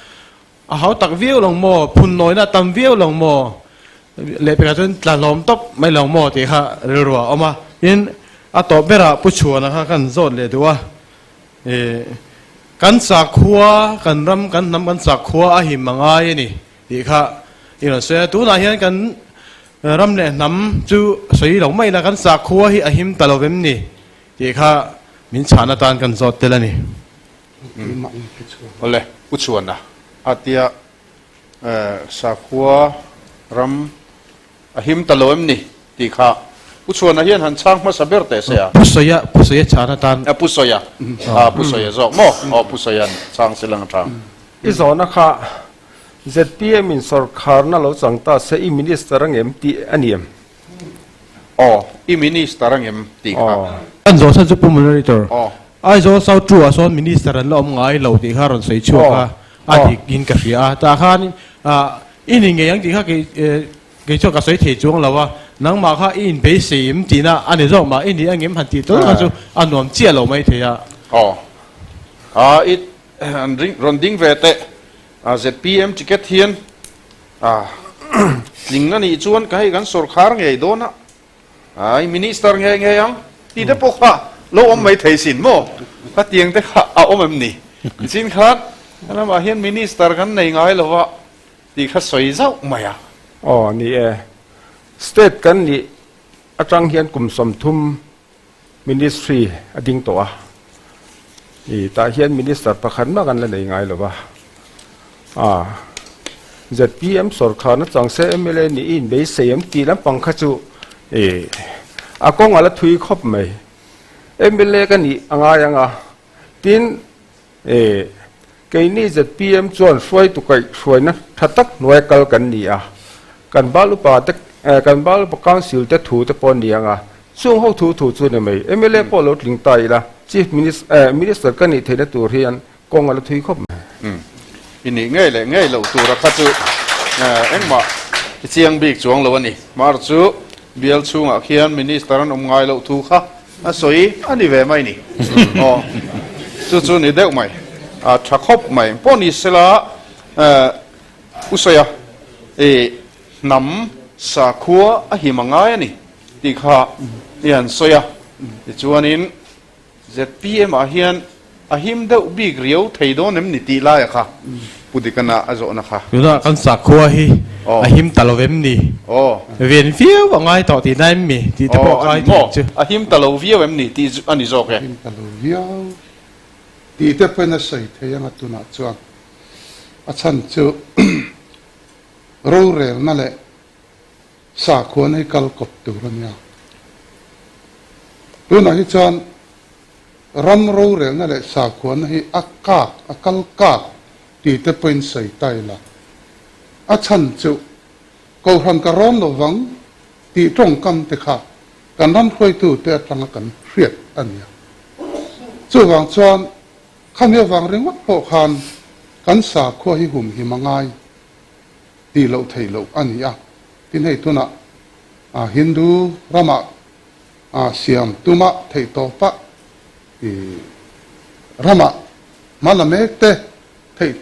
A hau tak viau lo maw? Phun nawina a tam viau lo maw? Lehpekah chuan tla hlawm tawp mai lo maw tih kha rilru a awm a. Tin, a tawp berah Pu Chhuana kha kan zawt leh duh a. Ih, kan sakhua, kan ram, kan hnam, kan sakhua a him a ngai a ni tih kha i rawn sawi a. Tunah hian kan ram leh hnam chu sawi lo mai ila, kan sakhua hi a him ta lo vem ni tih kha min chhan atan kan zawt tel a ni. Awle, Pu Chhuana a tia sakhua ram a him ta lo em ni tih kha Pu Chhuana hian han chhang hmasa ber teh se a. Pu Sawia, Pu Sawia chhan atan. A Pu Sawia, a Pu Sawia zawk maw? Aw Pu Sawia'n chhang se lang a tha. I zawhna kha zpm in sawrkharna lo chang ta se i minister angem tih a ni em? Aw, i minister angem tih kha. Kan zawh chhan chu Pu Moderator, Aizawl South Two ah sawn minister an la awm ngai lo tih kha rawn sawi chhuak a, a dik in ka hria a. Tah khan i ni ngei ang tih kha kei kei chuan ka sawi thei chuang lo a, nangmah kha i inbeisei em tihna a ni zawk mah, i ni angem han tih tawlh kha chu a nuam chiah lo mai thei a. Aw, a i rawn ding ve teh, zpm ticket hian A tling a nih chuan ka hei kan sawrkhar ngei dawn a, ai minister ngei ngei ang tih te pawh kha lo awm mai thei sin maw? Ka tiang te kha a awm em ni? Nichin khan ka lamah hian minister kan nei ngai lo va tih kha sawi zauh mai a. Aw ni e, state kan nih atang hian kum 30 Ministry a ding tawh a, i tah hian Minister pakhat mah kan la nei ngai lo va, a zpm sawrkharna chang se mla nih i inbeisei em tih lampang kha chu i a kawng a la thui khawp mai. Mla ka nih a ngai ang a, tin i keini zpm chuan hruaitu kaih hruaina tha tak hnuai kal kan ni a, kan bal upa te kan bal upa council te thu te pawh a ni ang a, Chung ho thu thu chu ni mai. Mla pawh lo tling ta ila, Chief Minister, Minister ka nih theihna tur hian kawng a la thui khawp mai. Umm. I nih ngei leh ngei loh tura kha chu engmah i chiang bik chuang lo a ni. Mar chu bial chhungah khian Minister an awm ngai loh thu kha a sawi a ni ve mai ni. Aw. Chu chu ni deuh mai. A tha khawp mai. Pawh ni sela u sawi a, i hnam sakhua a him a ngai a ni. Tih kha i han sawi a, tichuanin zpm ah hian a him deuh bik riau thei dawn em ni tih laia kha Pu Dikana a zawhna kha. Tunah kan sakhua hi a him ta lo em ni? Ven viau a ngai tawh tihna em mi? Tih te pawh a ngai thei chu. A him ta lo viau em ni tih a ni zawk e. A him ta lo viau tih te pawhin a sawi thei ang a tunah chuan a chhan chu rorelna leh Sakhuan hi kal kawp tur a nia. Tunah hi chuan ram rorelna leh sakhuanna hi a kak, a kal kak tih te pawhin sawi ta ila. A chhan chu Kohhran ka rawn lo vang tih tawngkam te kha kan ram hruaitute atanga kan hriat a nia. Chuvang chuan khami avang ringawt pawh khan kan sakhua hi humhim a ngai. tih loh theih loh a ni a, tin hei tunah Hindu ramah siam tuma theih tawpa i ramah hma la mek te theih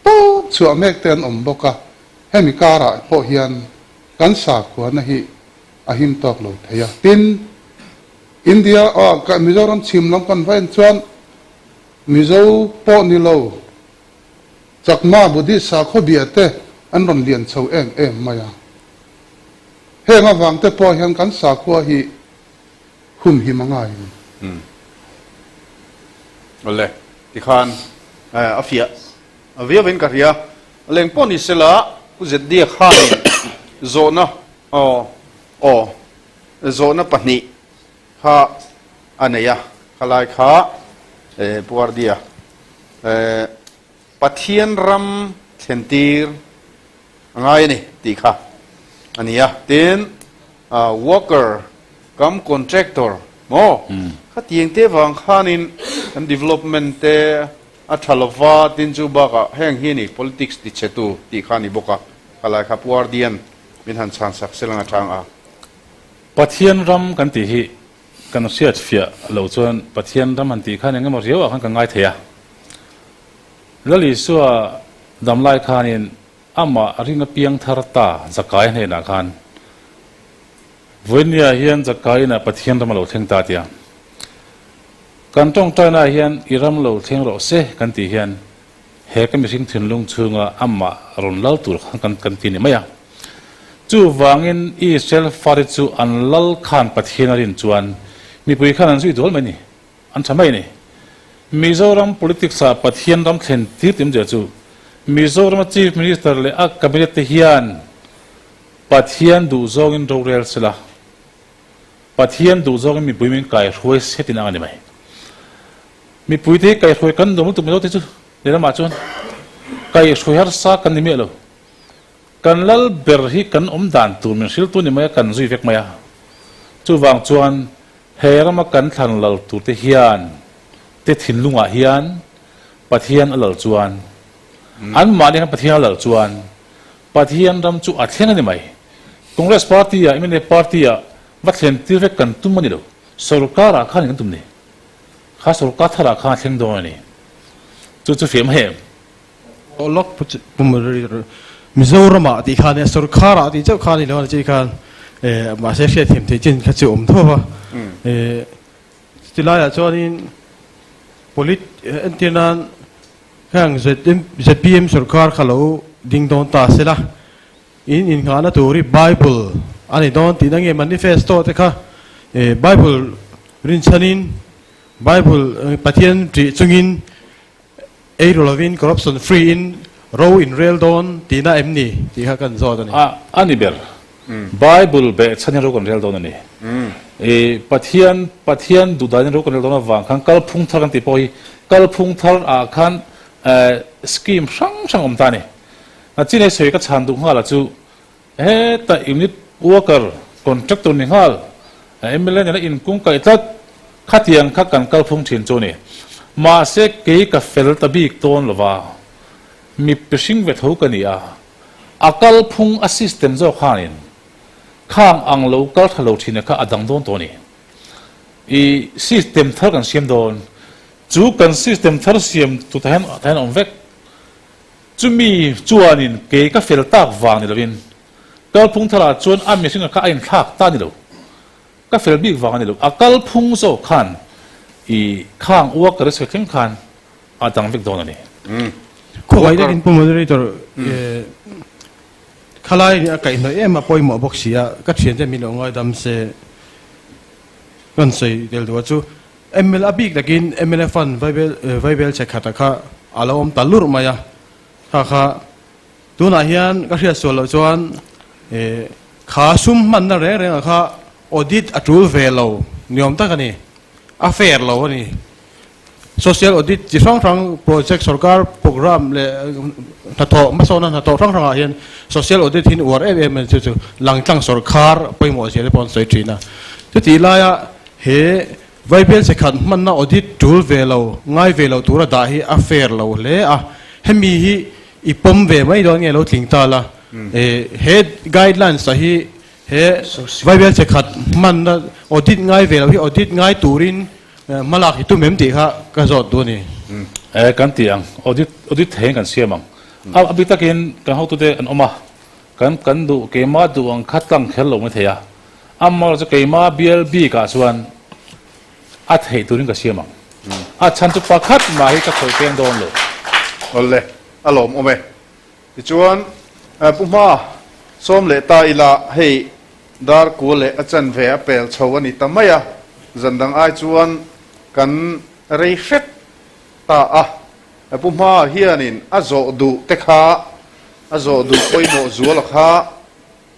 tawp chhuah mek te an awm bawk a, hemi karah pawh hian kan sakhuana hi a him tawk lo thei a, tin India Mizoram chhim lam kan va en chuan Mizo pawh ni lo Chakma Buddhist sakhaw bia te an rawn lian chho em em mai a. Heng avang te pawh hian kan sakhua hi humhim a ngai a ni. Umm. Awle, tikhan a fiah a viau in ka hria. Leng pawh ni sela Pu ZD khanin zawhna aw aw zawhna pahnih kha a nei a, khalai kha Pu Ardia Pathian ram thlentir a ngai a ni tih kha a ni a. Tin, worker cum contractor maw khatiang te vang khanin kan development te a tha lova, tin chu bakah heng hi a ni politics tichhetu tih kha a ni bawk a, khalai kha Pu Ardian min han chhansak se lang atang a. Pathian ram kan tih hi. kan hriat fiah lo chuan Pathian ram han tih khan eng emaw riauah khan kan ngai thei a. Lal Isua damlai khanin amah ring apiang thar ta Zakai hnenah khan Vawinia hian Zakai inah Pathian ram a lo thleng ta tia. Kan tawngtaina hian i ram lo thleng rawh se kan tih hian he ka mihring thinlung chhunga amah rawn lal tur khan kan kan ti ni mai a. Chuvangin Israel fate chu an lal khan Pathian a rin chuan mipui khan an zui dual mai ni, an tha mai ni. Mizoram politics ah Pathian ram thlen tir tim zia chu Mizorama Chief Minister leh a Cabinet te hian Pathian duhzawngin rorel sela, Pathian duhzawngin mipui min kaihruai se tin ang a ni mai. Mipui te hi kaihruai kan nuam lutuk Mizo te chu lehlamah chuan kaihruai harsa kan ni miah lo. Kan lal ber hi kan awm dan tur min hriltu ni mai a, kan zui vek mai a. Chuvang chuan he rama kan thlan lal tur te hian te thinlungah hian Pathian a lal chuan anmahni khan Pathian a lal chuan Pathian ram chu a thleng a ni mai. Congress party ah mna party ah va thlen tir vek kan tum a ni lo. Sorkar ah khan kan tum ni. Kha sorkar thar ah khan a thleng dawn a ni. Chu chu fiah mai em? Aw lawk pu Mizoram ah tih khan sorkar ah tih chauh khan ni lo a chi khan mahse hriatthiam theih chin kha chu awm tho a. Chulai ah chuanin polit entir nan heng ZPM sorkar kha lo ding dawn ta sela in innghahna tur hi Bible a ni dawn tihna nge manifesto te kha Bible rinchhanin Bible Pathian ṭih chungin Ei ru lovin corruption free in ro in rel dawn tihna em ni tih kha kan zawt a ni. A a ni ber. Bible behchhan in ro kan rel dawn a ni. I Pathian Pathian duhdan in ro kan rel dawn avang khan kalphung thar kan tih pawh hi kalphung thar ah khan scheme hrang hrang awm ta a ni. Chinei sawi ka chhan duh nghal ah chu Heta unit worker contractor ni nghal mla nena inkung kaih tlat khatiang kha kan kalphung thin chu a ni. Mahse kei ka fel ta bik tawn lova mi pihring ve tho ka ni a, a kalphung a system zawk khanin khang ang lo kal tha lo thin kha a dang dawn tawh a ni. I system thar kan siam dawn chu kan system thar siam tu ta hian ta hian a awm vek. Chumi chuanin kei ka fel tak vang ni lovin kalphung tharah chuan a mihringa kha a inthlak ta ni lo. Ka fel bik vang a ni lo. A kalphung zawk khan i khang uak ka risk thleng khan a dang vek dawn a ni. Khawngaih takin Pu Moderator, khalai nih a kaihhnawih em a pawimawh bawk si a, ka thiante min lo ngaidam se kan sawi tel duh a chu Mla bik takin mla fund vaibel che khata kha a lo awm ta lurh mai a, kha kha tunah hian ka hriat sual loh chuan kha sum hmanna reng rengah kha audit a tul ve lo ni awm tak a ni, a fair lo a ni. Social audit chi hrang hrang project sorkar program leh hnathawh hmasawnna hnathawh hrang hrangah hian social audit hi uar em em a ni chu chu langtlang sorkar pawimawh zia te pawh an sawi thin a. Chutih laia He Vaibel chekhat hmanna audit tul ve lo, ngai ve lo tura dah hi a fair lo hle a. Hemi hi i pawm ve mai dawn nge lo tling ta la. He guidelines ah hi he Vaibel chekhat hmanna audit ngai ve lo hi audit ngai turin hmalak hi tum em tih kha ka zawt duh a ni. E, kan ti ang. Audit, audit theiin kan siam ang. A bik takin kan hotute an awm a, kan kan duh keimah duh ang kha tlang kher lo mai thei a. Amaherawhchu keimah bial bikah chuan a theih turin ka siam ang. A chhan chu pakhat mah hi ka khawih peng dawn lo. Awle, a lawmawm e. Tichuan, Pu Hma, sawm leh ta ila, hei dar kua leh a chanve a pel chho a ni ta mai a, zan dang ai chuan kan rei hret ta a. Pu Hma hianin a zawh duh te kha, a zawh duh pawimawh zuala kha,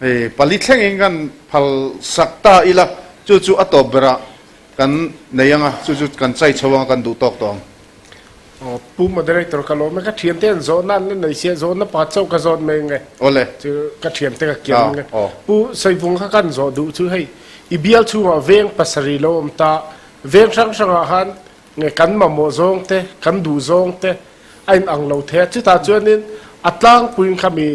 Hei pali thlengin kan phal sak ta ila, chu chu a tawp berah kan nei ang a, chu chu kan chai chho ang a, kan duh tawk tawh ang. Aw, Pu Moderator ka lawm e, ka thiante an zawhna an la nei sia, zawhna pa chauh ka zawt mai ang e. Awle. Chu ka thiante ka kiam ang e. Pu Saivung kha kan zawh duh chu hei, i bial chhungah veng pasarih lo awm ta, veng hrang hrangah khan nge kan mamawh zawng te, kan duh zawng te, a in ang lo thei a, chutah chuanin a tlangpuiin khami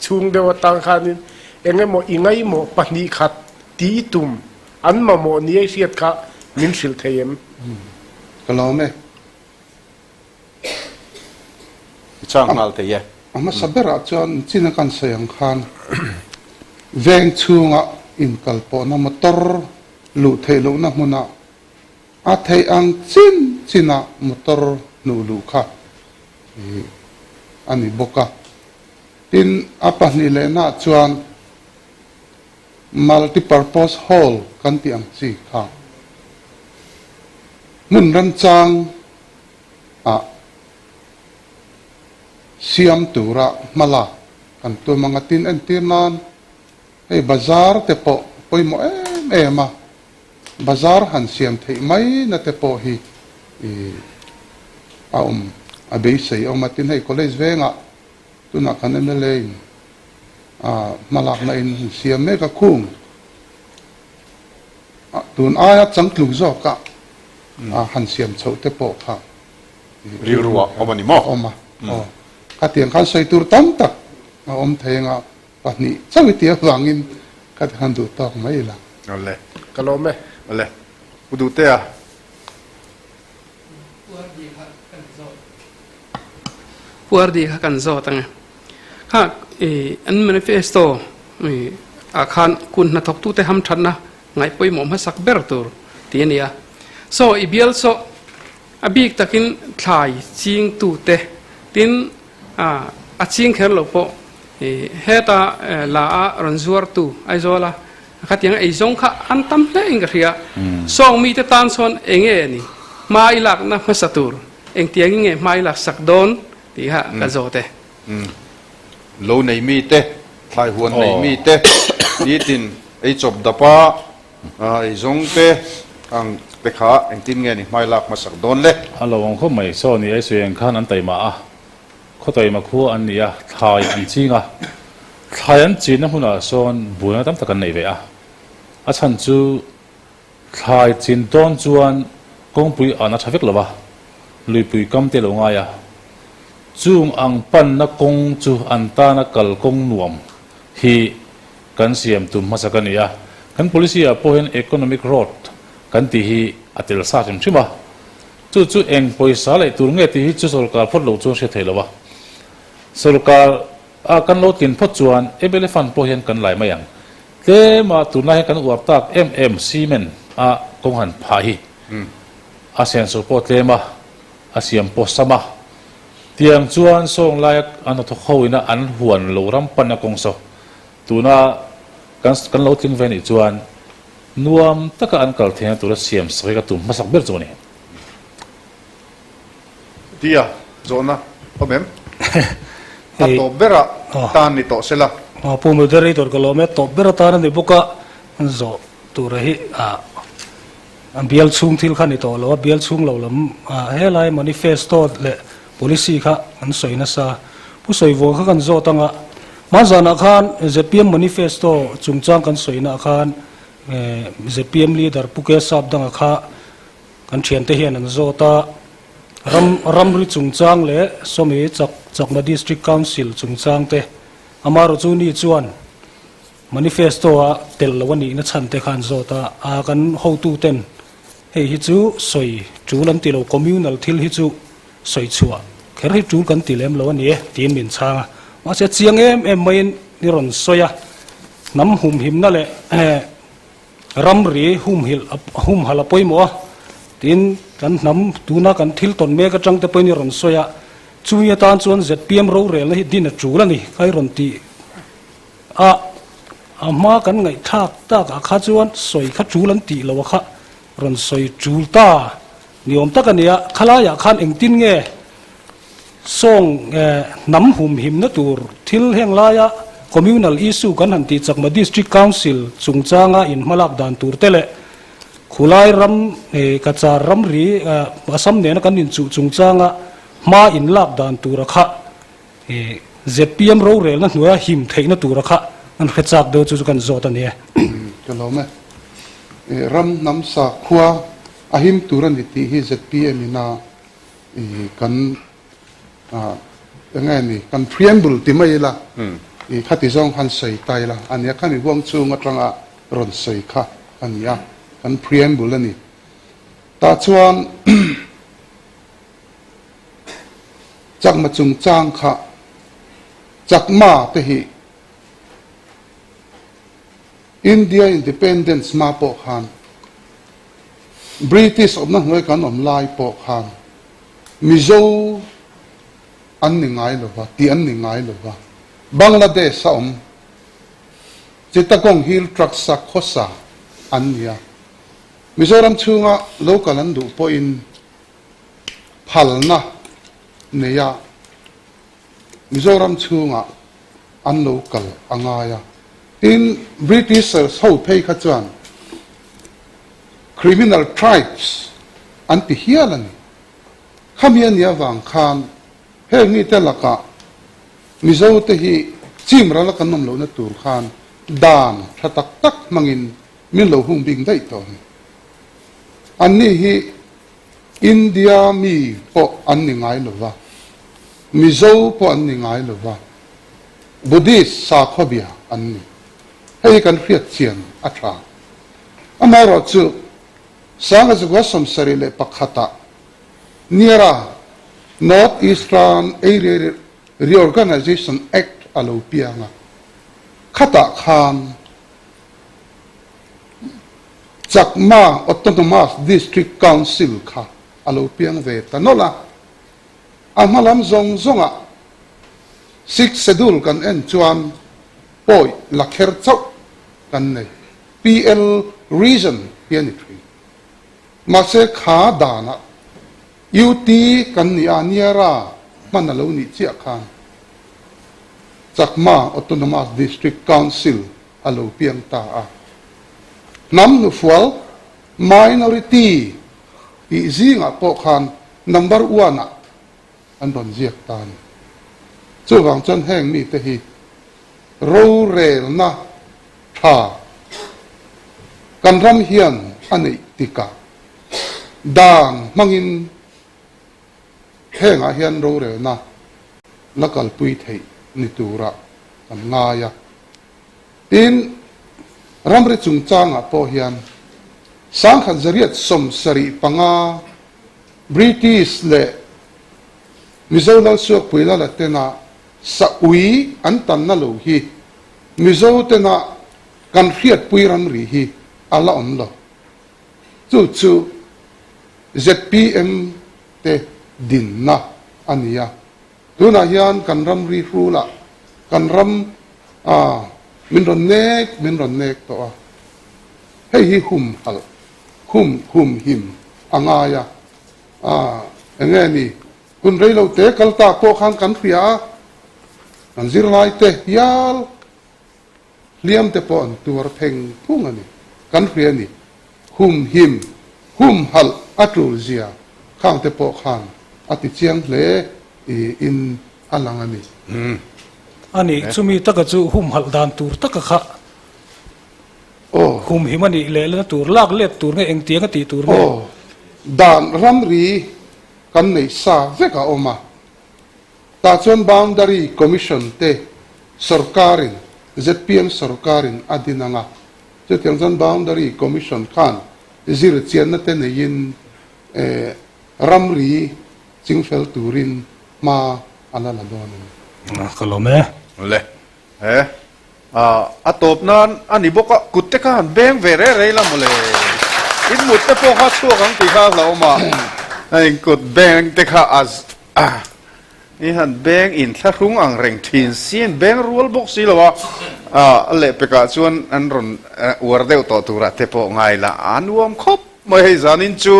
chhung deuh atang khanin eng emaw i ngaimawh 2 khat tih i tum an mamawh ni a i hriat kha. Min hrilh thei em? Ka lawm e. I chang nghal thei e. A hmasa berah chuan chin a kan sawi ang khan veng chhunga inkal pawhna motor luh theih lohna hmunah a theih ang chin chinah motor hnuh luh kha a ni bawk a. Tin, a pahnih lehnaah chuan Multi-purpose hall kan tih ang chi kha hmun remchang ah siam tura hmalak kan tum ang a, tin entir nan hei bazar te pawh pawimawh em em a, bazar han siam theih mai na te pawh hi a awm a beisei awm a, tin hei college vengah tunah kan mla in a hmalakna in an siam mek a khung a tun aia changtlung zawka a han siam chhoh te pawh kha rilru ah awm a ni maw? Awm a, aw. Khatiang khan sawi tur tam tak a awm thei anga pahnih chauh i tih avangin ka ti khan duh tawk mai ila. Awle. Ka lawm e. Awle. Pu Duhtea. Puardi kha kan zawt ang e. Kha i an manifesto i ah khan kun hnathawktute hamthatna ngaih pawimawh hmasak ber tur tih a ni a. Saw i bial saw a bik takin thlai chingtute tin a ching kher lo pawh i heta la a rawn zuartu Aizawla khatiang ei zawng kha an tam hle in ka hria. Sawng mite tan sawn eng nge ni hma i lakna hmasa tur engtiangin nge hma i laksak dawn tih kha ka zawt e. Lo nei mite, thlai huan nei mite, nitin ei chawp dap a, ei zawng te ang te kha engtin nge ni hmai lak hmasak dawn le? A lo ang khawp mai, saw ni ei sawi ang khan an taima a, khaw taima khua an ni a, thlai an ching a, thlai an chinna hmunah sawn buaina tam tak an nei ve a, a chhan chu Thlai chin tawn chuan kawngpui an a tha vek lo va, luipui kam te lo ngai a. Chung ang panna kawng chu an tana kal kawng nuam hi kan siam tum hmasa ka ni a. Kan policy ah pawh hian economic road kan tih hi a tel sa hrim hrim a. Chu chu eng pawisa leh tur nge tih hi chu sawrkar phawt lo chuan hriat thei lo va. Sawrkar ah kan lo tlin phawt chuan mla fund pawh hian kan lai mai ang. Tlema tunlai hian kan uar tak em em cement a kawng han phah hi a senso pawh tlem a, a siam pawh sam a. Tiang chuan sawng laia an hnathawk ho ina an huan lo ram pan a kawng saw tuna kan kan lo tling ve nih chuan nuam taka an kal theihna tura siam sak hi ka tum hmasak ber chu a ni. Tia zawhna awm em? A tawp berah tan ni tawh sela. Pu Moderator ka lawm e, tawp ber atan a ni bawk a, zawh tura hi a bial chhung thil kha ni tawh lo a, bial chhung lo lam helai manifesto leh policy kha an sawi nasa. Pu Sawivuang kha kan zawt anga, hmanzanah khan zpm manifesto chungchang kan sawinaah khan zpm leader Pu Kesap danga kha Kan thiante hian an zawt a, ram ramri chungchang leh Sawmi chak chakna District Council chungchang te amaherawh chu ni chuan manifesto a tel lo a nihna chhan te kha an zawt a, a kan hotu ten hei hi chu sawi tul an ti lo, communal thil hi chu sawi chhuah kher hi tul kan ti lem lo a ni e tiin min chhang a, mahse chiang em em maiin i rawn sawi a, hnam humhimna leh Ramri humhilh humhalh a pawimawh a, tin kan hnam tuna kan thil tawn mek atang te pawhin i rawn sawi a, chumi atan chuan zpm rorelna hi din a tul a ni kha i rawn ti a, a hma kan ngaihthlak takah kha chuan sawi kha tul an tih lo a kha rawn sawi tul ta ni awm tak a ni a, khalaiah khan engtin nge Sawng hnam humhimna tur thil heng laia Communal issue kan han tih chakma District Council chungchanga inhmalak dan tur te leh khulai ram Cachar ramri Assam nena kan inchuh chungchanga hma inlak dan tura kha zpm rorelna hnuaia him theihna tura kha an hre chak deuh chu chu kan zawt a ni e. Ka lawm e. Ram hnam sakhua a him tur a ni tih hi zpm ina I kan eng nge ni kan preamble ti mai ila i khati zawng khan sawi ta ila a nia khami huang chhung atanga rawn sawi kha a ni a kan preamble a ni. Tah chuan Chakma chungchang kha Chakma te hi India Independence hma pawh khan British awmna hnuai kan awm lai pawh khan Mizo an ni ngai lo va, tih an ni ngai lo va. Bangladesh a awm Chittagong Hill Tracts a khawsa an ni a. Mizoram chhunga local an duh pawhin phalna neia Mizoram chhungah an lo kal a ngai a. Tin, Britishers ho phei kha chuan criminal tribes an ti hial a ni. Khami a nih avang khan heng mite lakah Mizote hi chim rala kan awm lohna tur khan dan tha tak tak hmangin min lo hung bik daih tawh a ni. Anni hi India mi pawh an ni ngai lo va, Mizo pawh an ni ngai lo va, Buddhist sakhua bia an ni. Hei hi kan hriat chian a tha. Amaherawhchu, Sangazugua 71 ah Niara North Eastern Area Reorganisation Act a lo piang a, khatah khan Chakma Autonomous District Council kha a lo piang ve ta nawlh a. A hma lam zawng zawngah Sixth Schedule kan en chuan pawi la kher chauh kan nei. PL Region hi a ni thin. Mahse kha danah UT kan nih a Niara hman a lo nih chiah khan Chakma Autonomous District Council a lo piang ta a. Hnam hnufual, minority, tih zingah pawh khan number one ah an rawn ziak ta a ni. Chuvang chuan heng mite hi rorelna tha kan ram hian a neih tikah dan hmangin hengah hian rorelna la kalpui theih ni turah kan ngai a. Tin, ramri chungchangah pawh hian 1975 British leh Mizo Lalsuakpui Lala tena sa ui an tanna lo hi Mizo tena kan hriatpui ramri hi a la awm lo. Chu chu zpm te dinna a ni a. Tunah hian kan ramri hrulah kan ram a min rawn nek min rawn nek tawh a. Hei hi humhalh, hum humhim a ngai a. A enge ni? Hun rei lo te kal tak pawh khan kan hria a, kan zirlai te hial hliam te pawh an tuar pheng phung a ni. Kan hria a ni. Humhim, humhalh a tul zia khang te pawh khan a ti chiang hle in a lang a ni. A nih, chumi taka chu humhalh dan tur taka kha humhim a nih leh lena tur, lak let tur nge engtiang a tih tur nge? Aw, dan ramri kan nei sa vek a awm a, tah chuan Boundary Commission te sorkarin, zpm sorkarin a din ang a, chutiang chuan Boundary Commission khan zirchianna te neiin ramri chingfel turin hma a la la dawn a ni. Ka lawm e. Le. He a tawp nan a ni bawk a, kut te kha han beng ve rei rei la mawle. In mut te pawh kha chhuak ang tih kha a hlauhawm a, hei kut beng te kha a i han beng in thlahrung ang reng thin si, in beng rual bawk si lo a, a lehpekah chuan an rawn uar deuh tawh turah te pawh ngai la, a nuam khawp mai hei zanin chu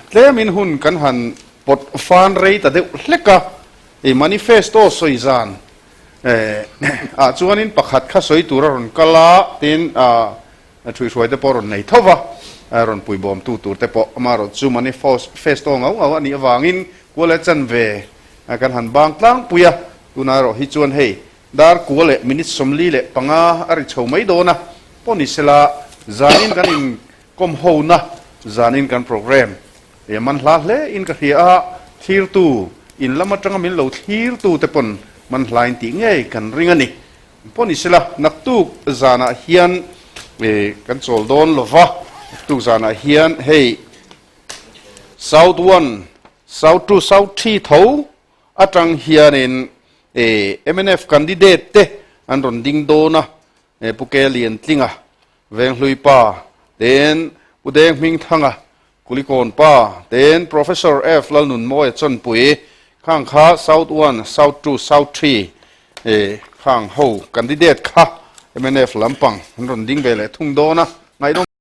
tlemin hun kan han pawt fan rei ta deuh hlek a. I manifesto sawi zan ah chuanin pakhat kha sawi tur a rawn kal a, tin ṭhuihruai te pawh a rawn nei tho va, rawn puibawmtu tur te pawh amaherawh chu manifesto ngau ngau a nih avangin kual leh chanve kan han bang tlangpui a, tunah erawh hi chuan hei dar kua leh minute 45 a ri chho mai dawn a, pawh ni sela zanin kan inkawm hona zanin kan programme He man hla hle in ka hria a, thlirtu, in lam atanga min lo thlirtu te pawn man hla in tih ngei kan ring a ni. Pawh ni sela, naktuk zanah hian kan chawl dawn lo va. Tukzanah hian hei South One, South Two, South Three tho atang hianin mnf candidate te an rawn ding dawn a, Pu Ke Liantlinga, Venghlui pa, ten Pu Deng Hmingthanga, Kulikawn pa, ten Professor F Lalnunmawia Chawnpui, khang kha South One, South Two, South Three khang ho candidate kha mnf lampang an rawn ding ve leh thung dawn a, ngaihnawm.